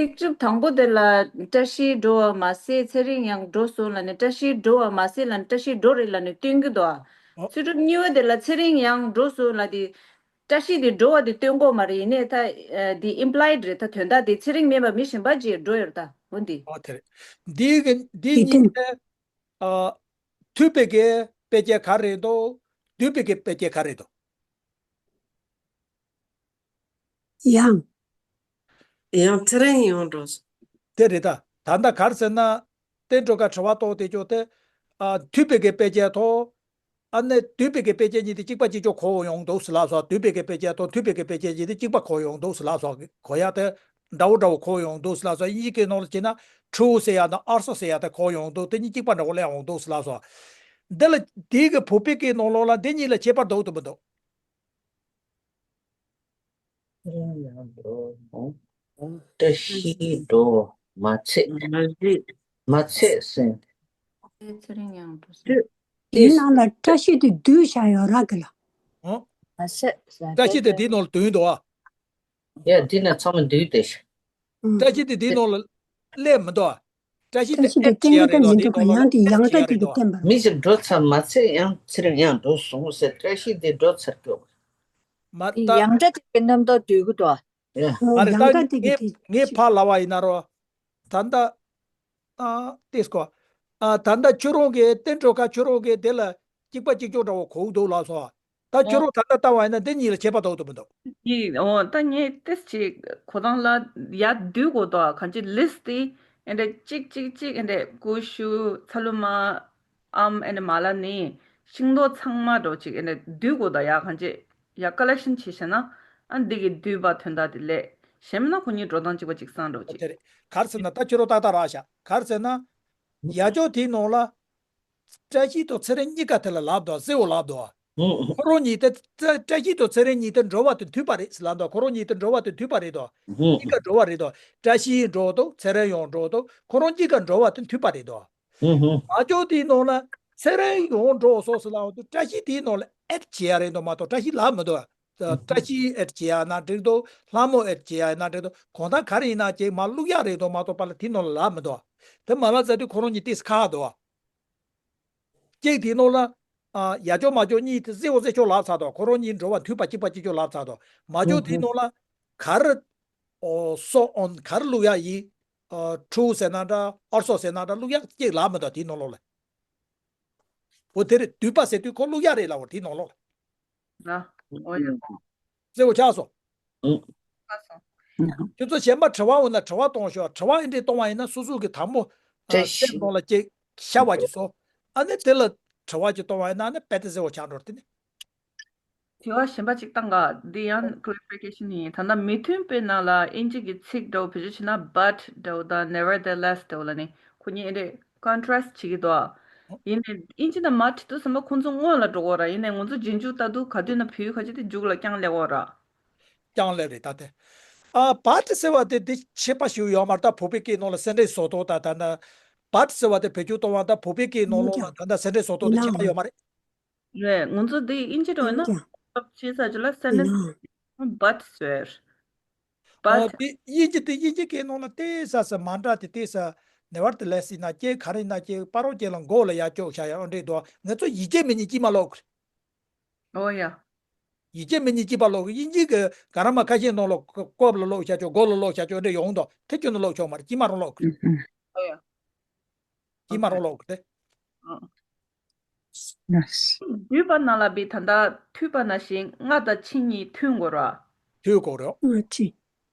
ཚིག་གྲུབ་དང་པོ་དེ་ལ་བཀྲ་ཤིས་འགྲོ་བ་མ་ཟད་ཚེ་རིང་ཡང་འགྲོ་སོང་ལབ་ནས། བཀྲ་ཤིས་འགྲོ་བ་མ་ཟད་ལབ་ནས་བཀྲ་ཤིས་འགྲོ་རེད་ལབ་ནས་སྟོན་གྱི་འདུག་ཨ། ཨོ། ཚིག་གྲུབ་གཉིས་པ་དེ་ལ་ཚེ་རིང་ཡང་འགྲོ་སོང་ལབ་དེ། བཀྲ་ཤིས་དེ་འགྲོ་བ་དེ་སྟོན་གྱི་ཡོད་མ་རེད། ཡིན་ནའི་ད་ཨ་དེ་ཨིམ་པ་ལའི་ཌི་རེད། ད་དོན་དག་དེ་ཚེ་རིང་མིན་པ་མི་གཞན་པ་ཅིག་འགྲོ་ཡོད་རེད། ད་འོ་འདི། ཨོ་དེ་རེད། འདི་གི་འདི་གཉིས་དེ། ཨ། མཐུན་པའི་གི་དཔེ་བྱད་ག་རེ་འདུག་འདུས་པའི་གི་དཔེ་བྱད་ག་རེ་འདུག་ཡང་། ཡང་ཚེ་རིང་ཡང་འགྲོ་སོང་། དེ་རེད་ད། ད་ལྟ་ག་རེ་ཟེར་ན། བསྟན་སྒྲོལ་དཀར་དྲི་བ་གཏོང་དེ་ཅོག་དེ། ཨ། མཐུན་པའི་གི་དཔེ་བྱད་དང་། ཨ་ནི་འདུས་པའི་གི་དཔེ་བྱད་གཉིས་དེ་གཅིག་པ་གཅིག་ཅོག་གོ་ཡོང་འདུག་ཟེར་ལབ་སོང་། འདུས་པའི་གི་དཔེ་བྱད་དང་མཐུན་པའི་གི་དཔེ་བྱད་གཉིས་དེ་གཅིག་པ་གོ་ཡོང་འདུག་ཟེར་ལབ་སོང་། གོ་ཡ་དེ་འདྲ་བོ་འདྲ་བོ་གོ་ཡོང་འདུག་ཟེར་ལབ་སོང་། དབྱིན་ཇི་སྐད་ནང་ལ་བྱས་ན་ཁྲུ་ཟེར་ཡ་དང་ཨར་སོ་ཟེར་ཡ་དེ་གོ་ཡོང་འདུག་དེ་གཉིས་གཅིག་པ་འདྲ་བོ་སླེབས་འོང་འདུག་ཟེར་ལབ་སོང་། འདི་ལ་དེའི་གི་བོད་པའི་གི་ནང་ལོགས་ལ་འདི་གཉིས་ལ་ཁྱད་པར་འདུག་དང་མི་འདུག་ཡང་འགྲོ། བཀྲ་ཤིས་འགྲོ་མ་ཚད། མ་ཟད། མ་ཚད་ཟེར། ཚེ་རིང་ཡང་འགྲོ་སོང་། དེ། དེའི་ནང་ལ་བཀྲ་ཤིས་དེ་བསྡུས་བཞག་ཡོད་ར་གི་ལ། ཨོ། མ་ཟད་ཟེར། བཀྲ་ཤིས་དེ་དེའི་ནང་ལ་བསྡུས་འདུག་ཨ། ཡ་འདི་ན་ཚང་མ་འདུས་ཏེ། ཨང་། བཀྲ་ཤིས་དེ་དེའི་ནང་ལ་སླེབས་མི་འདུག་ཨ། བཀྲ་ཤིས་དེ་བཀྲ་ཤིས་དེ་ཨེ་ཅི་ཡ་རེད་དོ། དེའི་ནང་ལ་ཨེ་ཅི་ཡ་རེད་དོ། མི་ཞིག་འགྲོ་ཚར་མ་ཚད་ཡང་ཚེ་རིང་ཡང་འགྲོ་སོང་ཟེར། བཀྲ་ཤིས་དེ་འགྲོ་ཚར་གྱི་ཡོད། མ་ད་ཡང་བཀྲ་དེ་གི་རྣམ་རྟོག་སྡོད་གི་འདུག་ཨ། ཨ་རེ། ད་ངས་ངས་ཕར་ལབ་པ་ཡིན་ན་རོ། ད་ལྟ། ཨ། ཏིས་ཀོ། ཨ། ད་ལྟ་ཁྱོད་རང་གིས་བསྟན་འགྲོ་ཁ་ཁྱོད་རང་གིས་དེ་ལ་གཅིག་པ་གཅིག་རྐྱང་འདྲ་བོ་གོ་འདུག་ལབ་སོང་། ད་ཁྱོད་རང་ད་ལྟ་ལྟ་བ་ཡིན་ན་འདི་གཉིས་ལ་ཁྱད་པར་འདུག་འདུག་མི་འདུག་ཡིན། འོ་ད་ངས་ཏིས་ཅིག་གོ་སྟངས་ལ་ཡར་བསྡུས་གོ་ད་གང་ཅི་ལིས་ཏི་ཨེ་འདྲ་གཅིག་གཅིག་གཅིག་ཨེ་འདྲ་ཀུ་ཤུ་ཚ་ལུ་མ། ཨམ་ཨེ་འདྲ་མ་ལ་ནི་ཤིང་ཏོག་ཚང་མ་འགྲོ་ཅིག་ཨེ་འདྲ་བསྡུས་གོ་ད་ཡ་གང་ཅི་ཡ་ཀ་ལེག་ཤན་བྱས་ཤེ་ན་ཨ་འདི་གི་བསྡུས་པ་དོན་དག་དེ་ལས་གཞན་མིན་ན་ཁོ་གཉིས་འགྲོ་སྟངས་གཅིག་པ་གཅིག་སང་འགྲོ་ཅིག་དེ་རེད། ག་རེ་ཟེར་ན་ད་ཁྱོད་རང་ཏག་ཏག་རག་ཤག་ག་རེ་ཟེར་ན། ཡ་ཅོ་དེའི་ནང་ལ། བཀྲ་ཤིས་དང་ཚེ་རིང་གཉིས་ཀ་དེ་ལ་ལབ་འདུག་གཟི་འོ་ལབ་འདུག་ཁོ་རང་གཉིས་དེ་བཀྲ་བཀྲ་ཤིས་དང་ཚེ་རིང་གཉིས་དེ་འགྲོ་བ་དང་མཐུན་པ་རེད་ལབ་འདུག་ཁོ་རང་གཉིས་དེ་འགྲོ་བ་དང་མཐུན་པ་རེད་དོ། གཉིས་ཀ་འགྲོ་བ་རེད་དོ། བཀྲ་ཤིས་འགྲོ་འདུག་ཚེ་རིང་ཡང་འགྲོ་འདུག་ཁོ་རང་གཉིས་ཀ་འགྲོ་བ་དང་མཐུན་པ་རེད་དོ། མ་ཅོ་དེའི་ནང་ལ་ཚེ་རིང་ཡང་འགྲོ་སོང་ཟེར་ལབ་འདུག་བཀྲ་ཤིས་དེའི་ནང་ལ་ཨེཌ་བྱེད་ཡ་རེད་འདུག་མ་གཏོགས་བཀྲ་ཤིས་ལབ་མི་འདུག་བཀྲ་ཤིས་ཨེཌ་བྱེད་ཡ་ན་འགྲིག་འདུག་ལྷ་མོ་ཨེཌ་བྱེད་ཡ་ན་འགྲིག་འདུག་གང་ལྟར་ག་རེ་ཡིན་ན་ཅིག་མར་བླུག་ཡ་རེད་འདུག་མ་གཏོགས་པ་ལ་དེའི་ནང་ལ་ལབ་མི་འདུག་དེ་མ་ལབ་ཙང་དུས་ཁོ་རང་གཉིས་ཏིས་ཁ་འདུག་གཅིག་དེའི་ནང་ལ། ཨ། ཡ་ཅོ་མ་ཅོ་གཉིས་དེ་གཟི་འོ་གཟི་ཆོག་ལབ་ཚར་དོ། ཁོ་རང་གཉིས་འགྲོ་བ་མཐུན་པ་གཅིག་པ་གཅིག་ཆོག་ལབ་ཚར་དོ། མ་ཅོ་དེའི་ནང་ལ། གར། ཨོ། སོ་ཨོན་གར་བླུག་ཡ་ཡིན། ཨ། ཁྲུ་ཟེར་ན་འདྲ་ཨར་སོ་ཟེར་ན་འདྲ་བླུག་ཡ་གཅིག་ལབ་མི་འདུག་དེའི་ནང་ལོགས་ལ། འོ་དེ་རེད། བསྡུས་པ་ཟེར་དུས་ཁོ་བླུག་ཡ་རེད་ལབ་འོ་དེའི་ནང་ལོགས་ལ། ཨ། འོ་ཡ། གཟི་འོ་ཆགས་སོང་། ཨང་། ཆགས་སོང་། ཁྱོད་ཚོ་གཞན་པ་དྲི་བ་འོང་ན་དྲི་བ་གཏོང་ཤོག་དྲི་བ་ཨེ་འདྲས་གཏོང་བ་ཡིན་ན་སོ་སོ་གི་དང་པོ། ཨ། བཀྲ་ཤིས་སེམས་ནང་ལ་ཅིག་ཤར་བ་ཅིག་བཟོ། ཨ་ནི་དེ་ལ་དྲི་བ་ཅིག་གཏོང་བ་ཡིན་ན་ཨ་ནི་དཔེ་དེ་གཟི་འོ་ཆགས་འགྲོ་དེ་ནི། དྲི་བ་གཞན་པ་ཅིག་བཏང་ག་འདི་ཡང་clarification་ཡིན། ད་ལྟ་མི་མཐུན་པའི་ནང་ལ་དབྱིན་ཇི་གི་ཚིག་འདྲ་བོ་བེད་སྤྱོད་བྱས་ན་but་འདྲ་བོ་དང་nevertheless་འདྲ་བོ་ལ་ནི་ཁོ་གཉིས་ཨེ་འདྲས་contrast་བྱེད་ཀྱི་འདུག་ཨ། ཡིན་ནའི་དབྱིན་ཇི་དང་མ་བྲིས་དུས་ཙམ་པ་ཁོང་ཚོ་སྔོན་ལ་འགྲོ་གོ་ར། ཡིན་ནའི་ང་ཚོ་རྗེས་འཇུག་ལྟ་དུས་ག་དུས་ན་བོད་ཡིག་ཁ་ཅིག་དེ་མཇུག་ལ་རྐྱང་སླེབས་གོ་ར། རྐྱང་སླེབས་རེད་ད་དེ། ཨ། but་ཟེར་བ་དེ་དེ་ཁྱད་པར་ཞིག་ཡོད་མ་རེད། ད་བོད་པའི་སྐད་ནང་ལ་སེ་འབྲས་བཟོ་ཐོག་ད་ད་ན། but་ཟེར་བ་དེ་བེད་སྤྱོད་གཏོང་བ་ད་བོད་པའི་སྐད་ནང་ལོགས་ལ་ད་ད་སེ་འབྲས་བཟོ་ཐོག་དེ་ཁྱད་པར་ཡོད་མ་རེད། རེད། ང་ཚོ་འདི་དབྱིན་ཇི་འགྲོ་ཡིན་ན་ཡིན་ཀྱང་། བྱེད་ས་ཅིག་ལ་སེ་ནི་ཡིན་ནའང་། but་ཟེར། ཨོ་but་དེ་དབྱིན་ཇི་དེ་དབྱིན་ཇི་སྐད་ནང་ལ་དེ་ས་ས་མ་འདྲ་དེ་དེ་ས་nevertheless་ཡིན་ན་ཅེ་ག་རེ་ཡིན་ན་ཅེ་པ་རོ་ཅེ་ལ་མགོ་ལ་ཡར་ཅོག་བྱ་ཡ་ཨོ་འདྲེ་དོ། ང་ཚོ་ཡི་གེ་མི་གཉིས་ཅི་མ་ལོག་ཨོ་ཡ། ཡི་གེ་མི་གཉིས་ཅི་པ་ལོག་དབྱིན་ཇི་གི་ག་ར་མ་ཁ་ཤས་ནང་ལོག་ཀོབ་ལ་ལོག་བྱ་ཅོག་མགོ་ལ་ལོག་བྱ་ཅོག་འདྲེ་ཡོང་དོ། དེ་ཁྱོད་ནི་ལོག་ཆོག་མ་རེད། ཅི་མ་རུང་ལོག་གི་རེད། ཨོ་ཡ། ཅི་མ་རུང་ལོག་གི་རེད། ཨ། བསྡུས་པ་ནང་ལ་བི་ད་ལྟ་མཐུད་པ་ནང་བཞིན་སྔ་དང་ཕྱི་གཉིས་མཐུད་དགོས་ར། མཐུད་དགོས་རེད། སྔ་ཕྱི།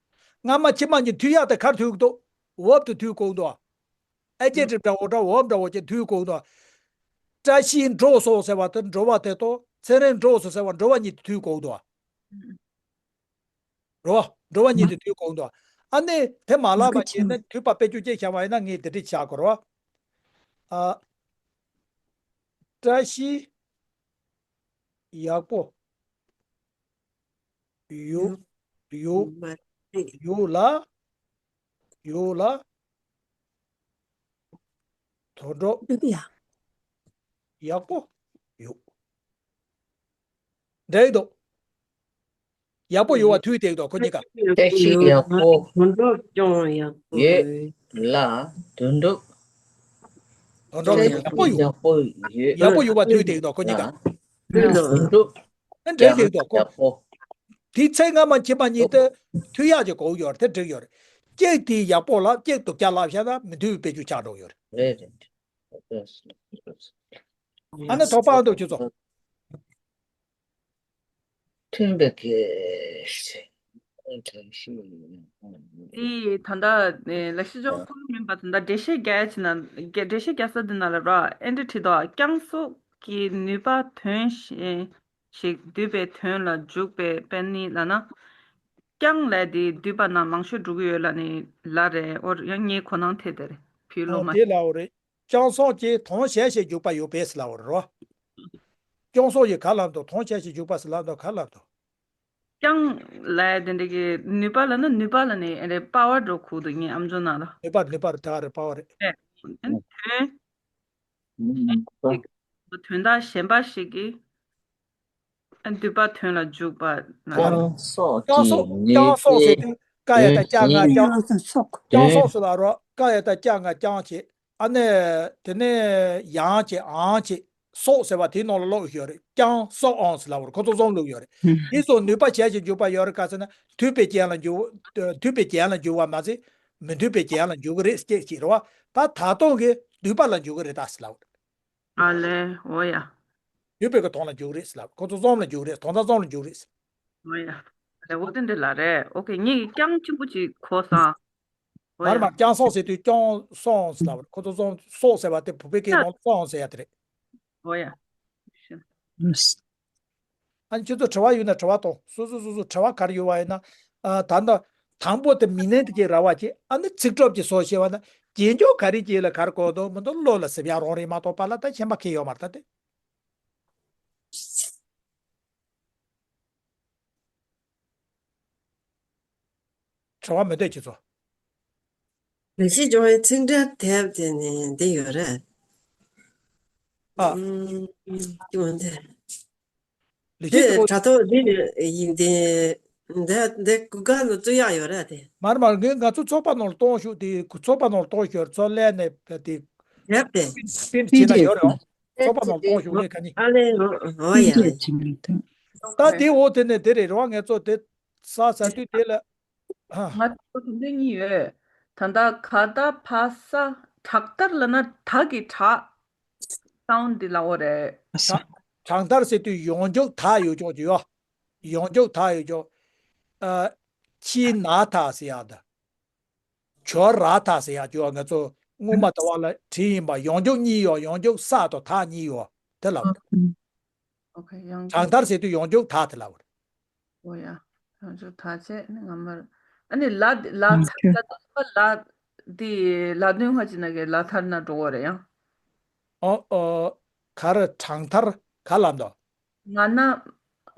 སྔ་མ་ཕྱི་མ་གཉིས་མཐུད་ཡག་དེ་གར་མཐུད་ཀྱི་འདུག verb་དེ་མཐུད་དགོས་འདུག adjective་འདྲ་བོ་འདྲ་verb་འདྲ་བོ་ཅིག་མཐུད་དགོས་འདུག་བཀྲ་ཤིས་འགྲོ་སོང་ཟེར་བ་དེ་འགྲོ་བ་དེ་དང་ཚེ་རིང་འགྲོ་སོང་ཟེར་བ་འགྲོ་བ་གཉིས་དེ་མཐུད་དགོས་འདུག་རོ། འགྲོ་བ་གཉིས་དེ་མཐུད་དགོས་འདུག་ཨ་ནི་དེ་མ་ལབ་པ་བྱས་ན་མཐུད་པ་དཔེ་བཅུ་གཅིག་བྱ་བ་ཡིན་ན་ངས་དེ་འདྲ་བྱ་དགོས་རོ། ཨ། བཀྲ་ཤིས། ཡག་པོ། ཡོད། ཡོད། ཡོད་ལ། ཡོད་ལ། དོན་འགྲུབ། ཡག་པོ། ཡོད། འདྲ་ཡི་འདུག་ཡག་པོ་ཡོད་པ་མཐུད་དེ་འདུག་ཁོ་གཉིས་ཀ་བཀྲ་ཤིས་ཡག་པོ། དོན་འགྲུབ་ཀྱང་ཡག་པོ་ཡོད་ལ། དོན་འགྲུབ། དོན་འགྲུབ་ཡག་པོ་ཡོད། ཡག་པོ་ཡོད་པ་མཐུད་དེ་འདུག་ཁོ་གཉིས་ཀ་དོན་འགྲུབ། འདྲ་དེ་འདུག་ཁོ། ཡག་པོ། དེའི་ཚེ་སྔ་མ་ཕྱི་མ་གཉིས་དེ་མཐུད་ཡག་ཅིག་གོ་ཡོད་རེད། དེ་འགྲིག་ཡོད་རེད། གཅིག་དེ་ཡག་པོ་ལབ་གཅིག་སྡུག་ཅག་ལབ་བཞག་ན་མི་མཐུན་པའི་དཔེ་བཅུ་ཆགས་འགྲོ་ཡོད་རེད། རེད་རེད། ཨ་ནི་དོགས་པ་ཨ་འདུག་ཁྱོད་ཚོ། མཐུན་པའི་གེགས། དེ་ད་ལྟ་ལེགས་བཤད་ལྗོན་པ་ཁོ་རང་མིན་པ་ད་ལྟ་འགྲེལ་བཤད་རྒྱག་ཡ་ཅིག་ན་འགྲེལ་བཤད་རྒྱག་ས་འདི་ན་ལ་ར་ཨེ་འདྲ་བྲིས་འདུག་བསྐྱངས་སོགས་ཀྱི་ནུས་པ་དོན་གཞན་ཞིག་བསྡུས་པའི་དོན་ལ་འཇུག་པའི་དཔེ་ནི་ལབ་ན། བསྐྱངས་ལབ་དེ་བསྡུས་པ་ན་མང་ཤོས་འགྲོ་གི་ཡོད་ལབ་ནི་ལབ་རེད། འོ་ཡང་ངའི་གོ་སྣང་དེ་དེ་རེད། བོད་ལོ་མ་དེ་ལབ་འོ་རེད། བསྐྱངས་སོགས་ཀྱི་དོན་གཞན་ཞིག་འཇུག་པ་ཡོད་པས་ལབ་འོ་རེད་རོ། བསྐྱངས་སོགས་ཀྱི་ག་ལབ་འདུག་དོན་གཞན་ཞིག་འཇུག་པ་ཟེར་ལབ་འདུག་ག་ལབ་འདུག་བསྐྱངས་ལབ་དེ་འདྲ་གི་ནུས་པ་ལབ་ན་ནུས་པ་ལབ་ནི་ཨེ་རེད། པ་ཝར་འགྲོ་གོ་འདུག་ངའི་ཨམ་ཅོག་ནང་ལ། ནུས་པ་ནུས་པ་རེད། ད་རེད། པ་ཝར་རེད། རེད། དོན། དོན་དག་གཞན་པ་ཞིག་གིས་བསྡུས་པ་དོན་ལ་འཇུག་པ་ན། བསྐྱངས་སོགས་ཀྱི་ནུས་པས། བསྐྱངས་སོགས་ཟེར་དུས་ཀ་ཡ་ད་ཀྱ་ང་བསྐྱངས་སོགས་སོགས། བསྐྱངས་སོགས་ཟེར་ལ་རོ། ཀ་ཡ་བཏགས་ཀྱ་ང་རྐྱང་བྱས། ཨ་ནི་དེ་ནས་ཡང་བྱས་ཨང་བྱས། སོགས་ཟེར་བ་དེའི་ནང་ལ་ཀློག་ཡོད་རེད། ཀྱང་སོགས་ཨང་ཟེར་ལབ་པ་རེད། ཁོ་ཚོ་གསུམ་ཀློག་ཡོད་རེད། དེ་ཚོ་ནུས་པ་ཞལ་གྱིས་འཇུག་པ་ཡོད་རེད། ག་ཟེར་ན་མཐུན་པའི་རྐྱེན་ལ་འཇུག་མཐུན་པའི་རྐྱེན་ལ་འཇུག་པ་མ་ཟད། མི་མཐུན་པའི་རྐྱེན་ལ་འཇུག་གི་རེད་ཅེས་ཅིག་རེད་བ། ད་ད་དུང་གི་སྡུད་པ་ལ་འཇུག་གི་རེད་ད་ཟེར་ལབ་པ་རེད། ཨ་ལས། འོ་ཡ། ཡོད་པའི་གི་དོན་ལ་འཇུག་རེད་ཟེར་ལབ། ཁོ་ཚོ་གསུམ་ལ་འཇུག་རེད། དོན་དག་གསུམ་ལ་འཇུག་རེད་ཟེར། འོ་ཡ། ཨ་ལས། འོ་དེ་འདྲ་ལ་རེད། ཨོ་ཁེ། ངས་ཀྱང་གཅིག་པུ་ཅིག་གོ་སོང་། འོ་མར་ཡ། མར་ཀྱང་སོགས་ཟེར་དུས་ཀྱང་སོགས་ཟེར་ལབ་པ་རེད། ཁོ་ཚོ་གསུམ། སོགས་ཟེར་བ་དེ་བོད་པའི་སྐད་ནང་ལ་སོགས་ཟེར་ཡ་དེ་རེད། འོ་ཡ། ཨ་ནི་ཁྱོད་ཚོ་དྲི་བ་ཡོད་ན་དྲི་བ་གཏོང་། སོ་སོ་སོ་སོ་དྲི་བ་ག་རེ་ཡོད་པ་ཡིན་ན། ཨ། ད་ལྟ་དང་པོ་དེ་མི་སྣའི་དེ་ཅིག་ར་བ་ཅིག་ཨ་ནི་ཚིག་གྲུབ་ཀྱི་སོ་ཞེས་པ་ན་རྗེས་འཇུག་ག་རེ་ཅིག་ལ་ག་རེ་གོ་འདུག་མི་འདུག་བློ་ལ་སེམས་ཡག་རང་རེད་མ་གཏོགས་པ་ལ་ད་ཤེས་པ་ཁེལ་ཡོད་མ་རེད་ད་དེ། དྲི་བ་མི་འདོད་ཁྱེད་ཚོ། ལས་བྱེད་སྦྱོར་བའི་ཚིག་འགྲེལ་དེབ་དེ་ནི་འདི་ཡོད་རེད། ཨ། ཨུམ། ཅི་མ་འདི། ལས་བྱེད་དེ་སྦྱོར། དྲ་ཐོག་འདི་ནི་ཡིན་ཏེ། འདི་འདི་གུ་ག་ལ་བཙུགས་ཡག་ཡོད་རེད་དེ། མར་མར་ངས་ང་ཚོ་ཚོགས་པ་ནང་ལ་གཏོང་ཤོག་དེ་ཚོགས་པ་ནང་ལ་གཏོང་ཤོག་ཚོགས་ལས་ནས་དེ། དེབ་དེ། པིན་པིན་བྱས་ན་ཡོད་རེད། ཨོ། ཚོགས་པ་ནང་གཏོང་ཤོག་ངས་ག་ནི། ཨ་ལས། འོ་ཡ། ད་དེ་འོ་དེ་ནས་དེ་རེད་རོ། ངས་ཚོ་དེ་ས་ས་དུས་དེ་ལ། ཨ། ང་ཚོ་དེ་འདྲ་གཉིས་ཡོད། ད་ལྟ་ག་ད་བ་ས་དྲག་མཐར་ལབ་ན་ད་གི་དྲག་སའུན་འདི་ལ་འོ་རེད། ད་དྲག་མཐར་ཟེར་དུས་ཡོངས་འཇུག་ད་ཡོད་ཅོག་ཅིག་ཡོད། ཡོངས་འཇུག་ད་ཡོད་ཅོག་ཨ། ཁྱི་ན་ད་ཟེར་ཡག་ད། ཇོ་ར་ད་ཟེར་ཡག་ཅོག་ང་ཚོ་སྔོན་མ་ད་བ་ལ་བྲིས་ཡིན་པ། ཡོངས་འཇུག་གཉིས་ཡོད། ཡོངས་འཇུག་ས་དང་ད་གཉིས་ཡོད་དེ་ལབ། ཨོ་ཁེ། ཡོངས་དྲག་འཇུག་མཐར་ཟེར་དུས་ཡོངས་འཇུག་ད་དེ་ལབ་རེད། ཨོ་ཡ། ཡོངས་འཇུག་ད་བྱས་ནས་ང་མར། ཨ་ནི་ལ་ལ་ཐ་ལ་ལ་འདི་ལ་དོན་ཧ་ཅི་ན་གི་ལ་མཐར་ན་འགྲོ་གི་རེད་ཡང་། ཨོ་ཨོ། ག་རེ་དྲག་མཐར་ག་ལབ་འདུག་ང་ན་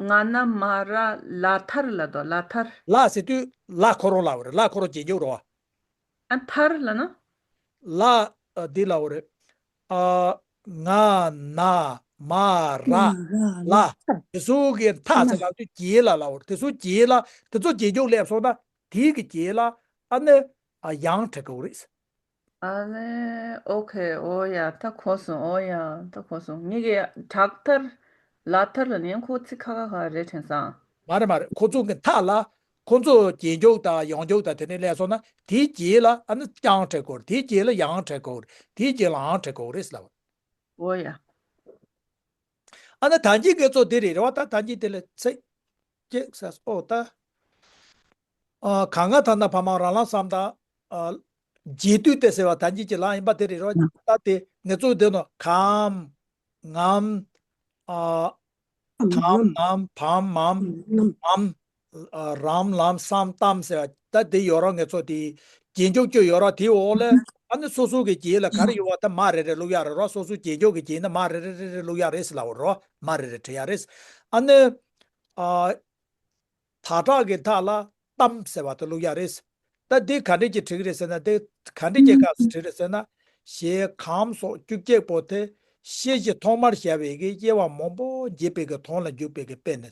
ང་ན་མ་ར་ལ་མཐར་ལ་དོ་ལ་མཐར། ལ་ཟེར་དུས་ལ་ཁོ་རང་ལབ་རེད། ལ་ཁོ་རང་རྗེས་འཇུག་རོ། ཨ་མཐར་ལ་ན། ལ། ཨ། འདི་ལ་འོ་རེད། ཨ། ང་ན་མ་ར་ལ། དེ་ཚོ་གི་མཐའ་ཟེར་ལབ་དུས་རྗེས་ལ་ལ་འོ་རེད། དེ་ཚོ་རྗེས་ལ་དེ་ཚོ་རྗེས་འཇུག་སླེབས་སོང་ན་དེའི་གི་རྗེས་ལ་ཨ་ནི་ཨ་ཡང་འབྲི་དགོས་རེད། ཨ་ལས། ཨོ་ཁེ། ཨོ་ཡ། ད་གོ་སོང་། ཨོ་ཡ། ད་གོ་སོང་། ངེད་ཀྱི་དྲག་མཐར་ལ་མཐར་ལ་ནི་ཁོ་ཚིག་ཁ་ཁ་ཁ་རེད་དྲན་སོང་། མ་རེད་མ་རེད། ཁོ་ཚོ་གི་མཐའ་ལ་ཁོ་ཚོ་རྗེས་འཇུག་དང་ཡོངས་འཇུག་དང་དེ་ནས་སླེབས་སོང་ན་དེའི་རྗེས་ལ་ཨ་ནི་ཀྱང་འབྲི་དགོས་རེད། དེའི་རྗེས་ལ་ཡང་འབྲི་དགོས་རེད། དེའི་རྗེས་ལ་འང་འབྲི་དགོས་རེད་ལབ། ཨོ་ཡ། ཨ་ནི་ད་གིན་ངེད་ཚོ་འདི་རེད་རེད་བ། ད་ད་གིན་དེ་ལ་ཚིག་གཅིག་ཟེར། ཨོ་ད། ཨ། གང་ང་ཐ་ན་བ་མ་ར་ལ་སམ་ད། ཨ། རྗེས་སྡུད་དེ་ཟེར་བ་ད་གིན་གྱི་ལ་ཡིན་པ་དེ་རེད་རོ། ད་དེ་ངེད་ཚོ་འདི་ནོ་གམ། ངམ། ཨ། དམ་ནམ་བམ་མམ་མམ། ཨ། རམ་ལམ་སམ་ཏམ་ཟེར་བ་ད་དེ་ཡོད་རོ། ངེད་ཚོ་དེ་རྗེས་འཇུག་བཅུ་ཡོད་རོ། དེའི་འོག་ལ་ཨ་ནི་སོ་སོ་གི་རྗེས་ལ་ག་རེ་ཡོད་བ་ད་མ་རེ་རེ་བླུག་ཡ་རེད་རོ། སོ་སོ་རྗེས་འཇུག་གི་རྗེས་ན་མ་རེ་རེ་རེ་རེ་བླུག་ཡ་རེད་ལབ་རོ། མ་རེ་རེ་བྲི་ཡ་རེད། ཨ་ནི། ཨ། ད་དྲག་གི་མཐའ་ལ་ཏམ་ཟེར་བ་དེ་བླུག་ཡ་རེད། ད་འདི་ག་འདྲས་ཀྱི་བྲི་གི་རེད་ཟེར་ན། དེ་ག་འདྲས་ཀྱི་སྐབས་སུ་བྲི་རེད་ཟེར་ན། ཞེས་གམ་སོགས་བཅུ་གཅིག་པོ་དེ་ཤེས་བྱེད་ཐོག་མར་བྱ་བའི་གི་དབྱེ་བ་མང་པོ་འབྱེད་པའི་གི་དོན་ལ་འཇུག་པའི་གི་དཔེ་ནི།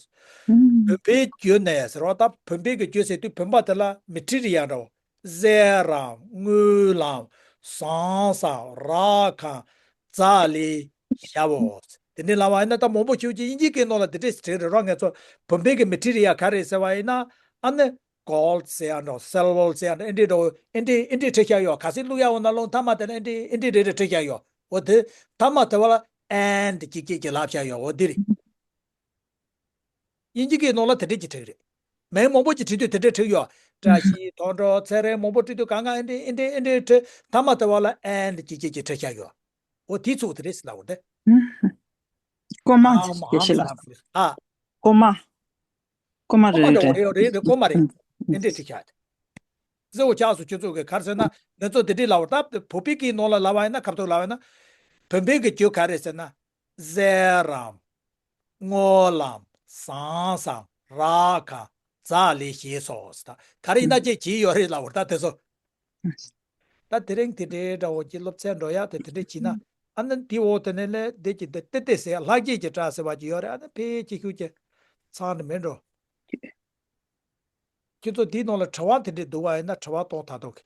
བུམ་པའི་རྒྱུ་ནས་ཟེར་བ་ད་བུམ་པའི་གི་རྒྱུ་ཟེར་དུས་བུམ་པ་དེ་ལ་མི་ཊི་རི་ཡལ་འདྲ་བོ། གཟེར་རམ། དངུལ་ལམ། ཟངས་སམ། རག་གམ། ཛ་ལི་ཞ་བོ། དེ་འདྲའི་ལབ་པ་ཡིན་ན་ད་མང་པོ་ཞིག་ཅིག་དབྱིན་ཇིའི་སྐད་ནང་ལ་དེ་འདྲས་བྲིས་རེད་རོ། ངེད་ཚོ་བུམ་པའི་གི་མི་ཊི་རི་ཡལ་ག་རེ་ཟེར་བ་ཡིན་ན་ཨ་ནི་གོལ་ཌི་ཟེར་ཡ་འདྲ་བོ། སིལ་ཝར་ཟེར་ཡ་འདྲ་བོ། ཨེ་འདྲས་འདྲ་བོ། ཨེ་འདྲས་ཨེ་འདྲས་བྲི་ཤག་ཡོད། གལ་སྲིད་བླུག་ཡ་འོ་ན་ལོང་ཐ་མ་དེ་ལ་ཨེ་འདྲས་ཨེ་འདྲས་རེ་རེ་བྲི་ཤག་ཡོད། འོ་དེ་ཐ་མ་དེ་བ་ལ་ཨེན་ཌི་ཅིག་ཅིག་ཅིག་ལབ་ཤག་ཡོད། འོ་དེ་རེད། དབྱིན་ཇི་སྐད་ནང་ལ་དེ་འདྲས་ཀྱི་བྲིས་རེད། མིང་མང་པོ་ཅིག་བྲིས་དུས་དེ་འདྲས་བྲིས་ཡོད། བཀྲ་ཤིས། དོན་གྲུབ། ཚེ་རིང་། མང་པོ་བྲིས་དུས་གང་ག་ཨེ་འདྲས་ཨེ་འདྲས་ཨེ་འདྲས་བྲིས། ཐ་མ་དེ་བ་ལ་ཨེན་ཌི་ཅིག་ཅིག་ཅིག་བྲིས་ཤག་ཡོད། འོ་དེའི་ཚུལ་དེ་རེད་ཟེར་ལབ་པ་རེད། ཀོ་མ་ཨ་མ་ཞེས་ཨ་ལ། མ་ཨ། ཀོ་མ། ཀོ་མ་ཀོ་མ་རེད་རེད་རེད། རེད་རེད། ཀོ་མ་རེད། ཨེ་འདྲས་བྲིས་ཤག་ཟེར་བ་ཆགས་སོང་། ཁྱོད་ཚོ་གི་ག་རེ་ཟེར་ན་ངེད་ཚོ་དེ་འདྲས་ལབ་པ་ད་བོད་པའི་སྐད་ནང་ལ་ལབ་པ་ཡིན་ན་ག་རེ་ལབ་པ་ཡིན་ན། བུམ་པའི་གི་རྒྱུ་ག་རེ་ཟེར་ན། གཟེར་རམ། དངུལ་ལམ། ཟངས་སམ། རག་གམ། ཛ་ལི་ཞེས་སོགས། ད་ག་རེ་ཡིན་ན་ཅིག་བྲིས་ཡོད་རེད་ལབ་པ་རེད་ད་དེ་ཚོ། ད་དེ་རིང་དེ་འདྲའི་འདྲ་བོ་ཅིག་སློབ་ཚན་འགྲོ་ཡག་དེ་དེ་འདྲས་བྱས་ན། ཨ་ནི་དེའི་འོག་དེ་ནས་ལས་དེ་ཅིག་དེ་ཏེ་ཏེ་ཟེར་ལྷག་བཅས་ཀྱི་སྒྲ་ཟེར་བ་ཅིག་ཡོད་རེད། ཨ་ནི་ཕལ་ཆེར་ཤུགས་ཀྱིས་ཚང་ནི་མིན་འགྲོ། ཁྱེད་ཚོ་དེའི་ནང་ལ་དྲི་བ་དེ་འདྲས་འདུག་པ་ཡིན་ན་དྲི་བ་གཏོང་ད་དོ་གི།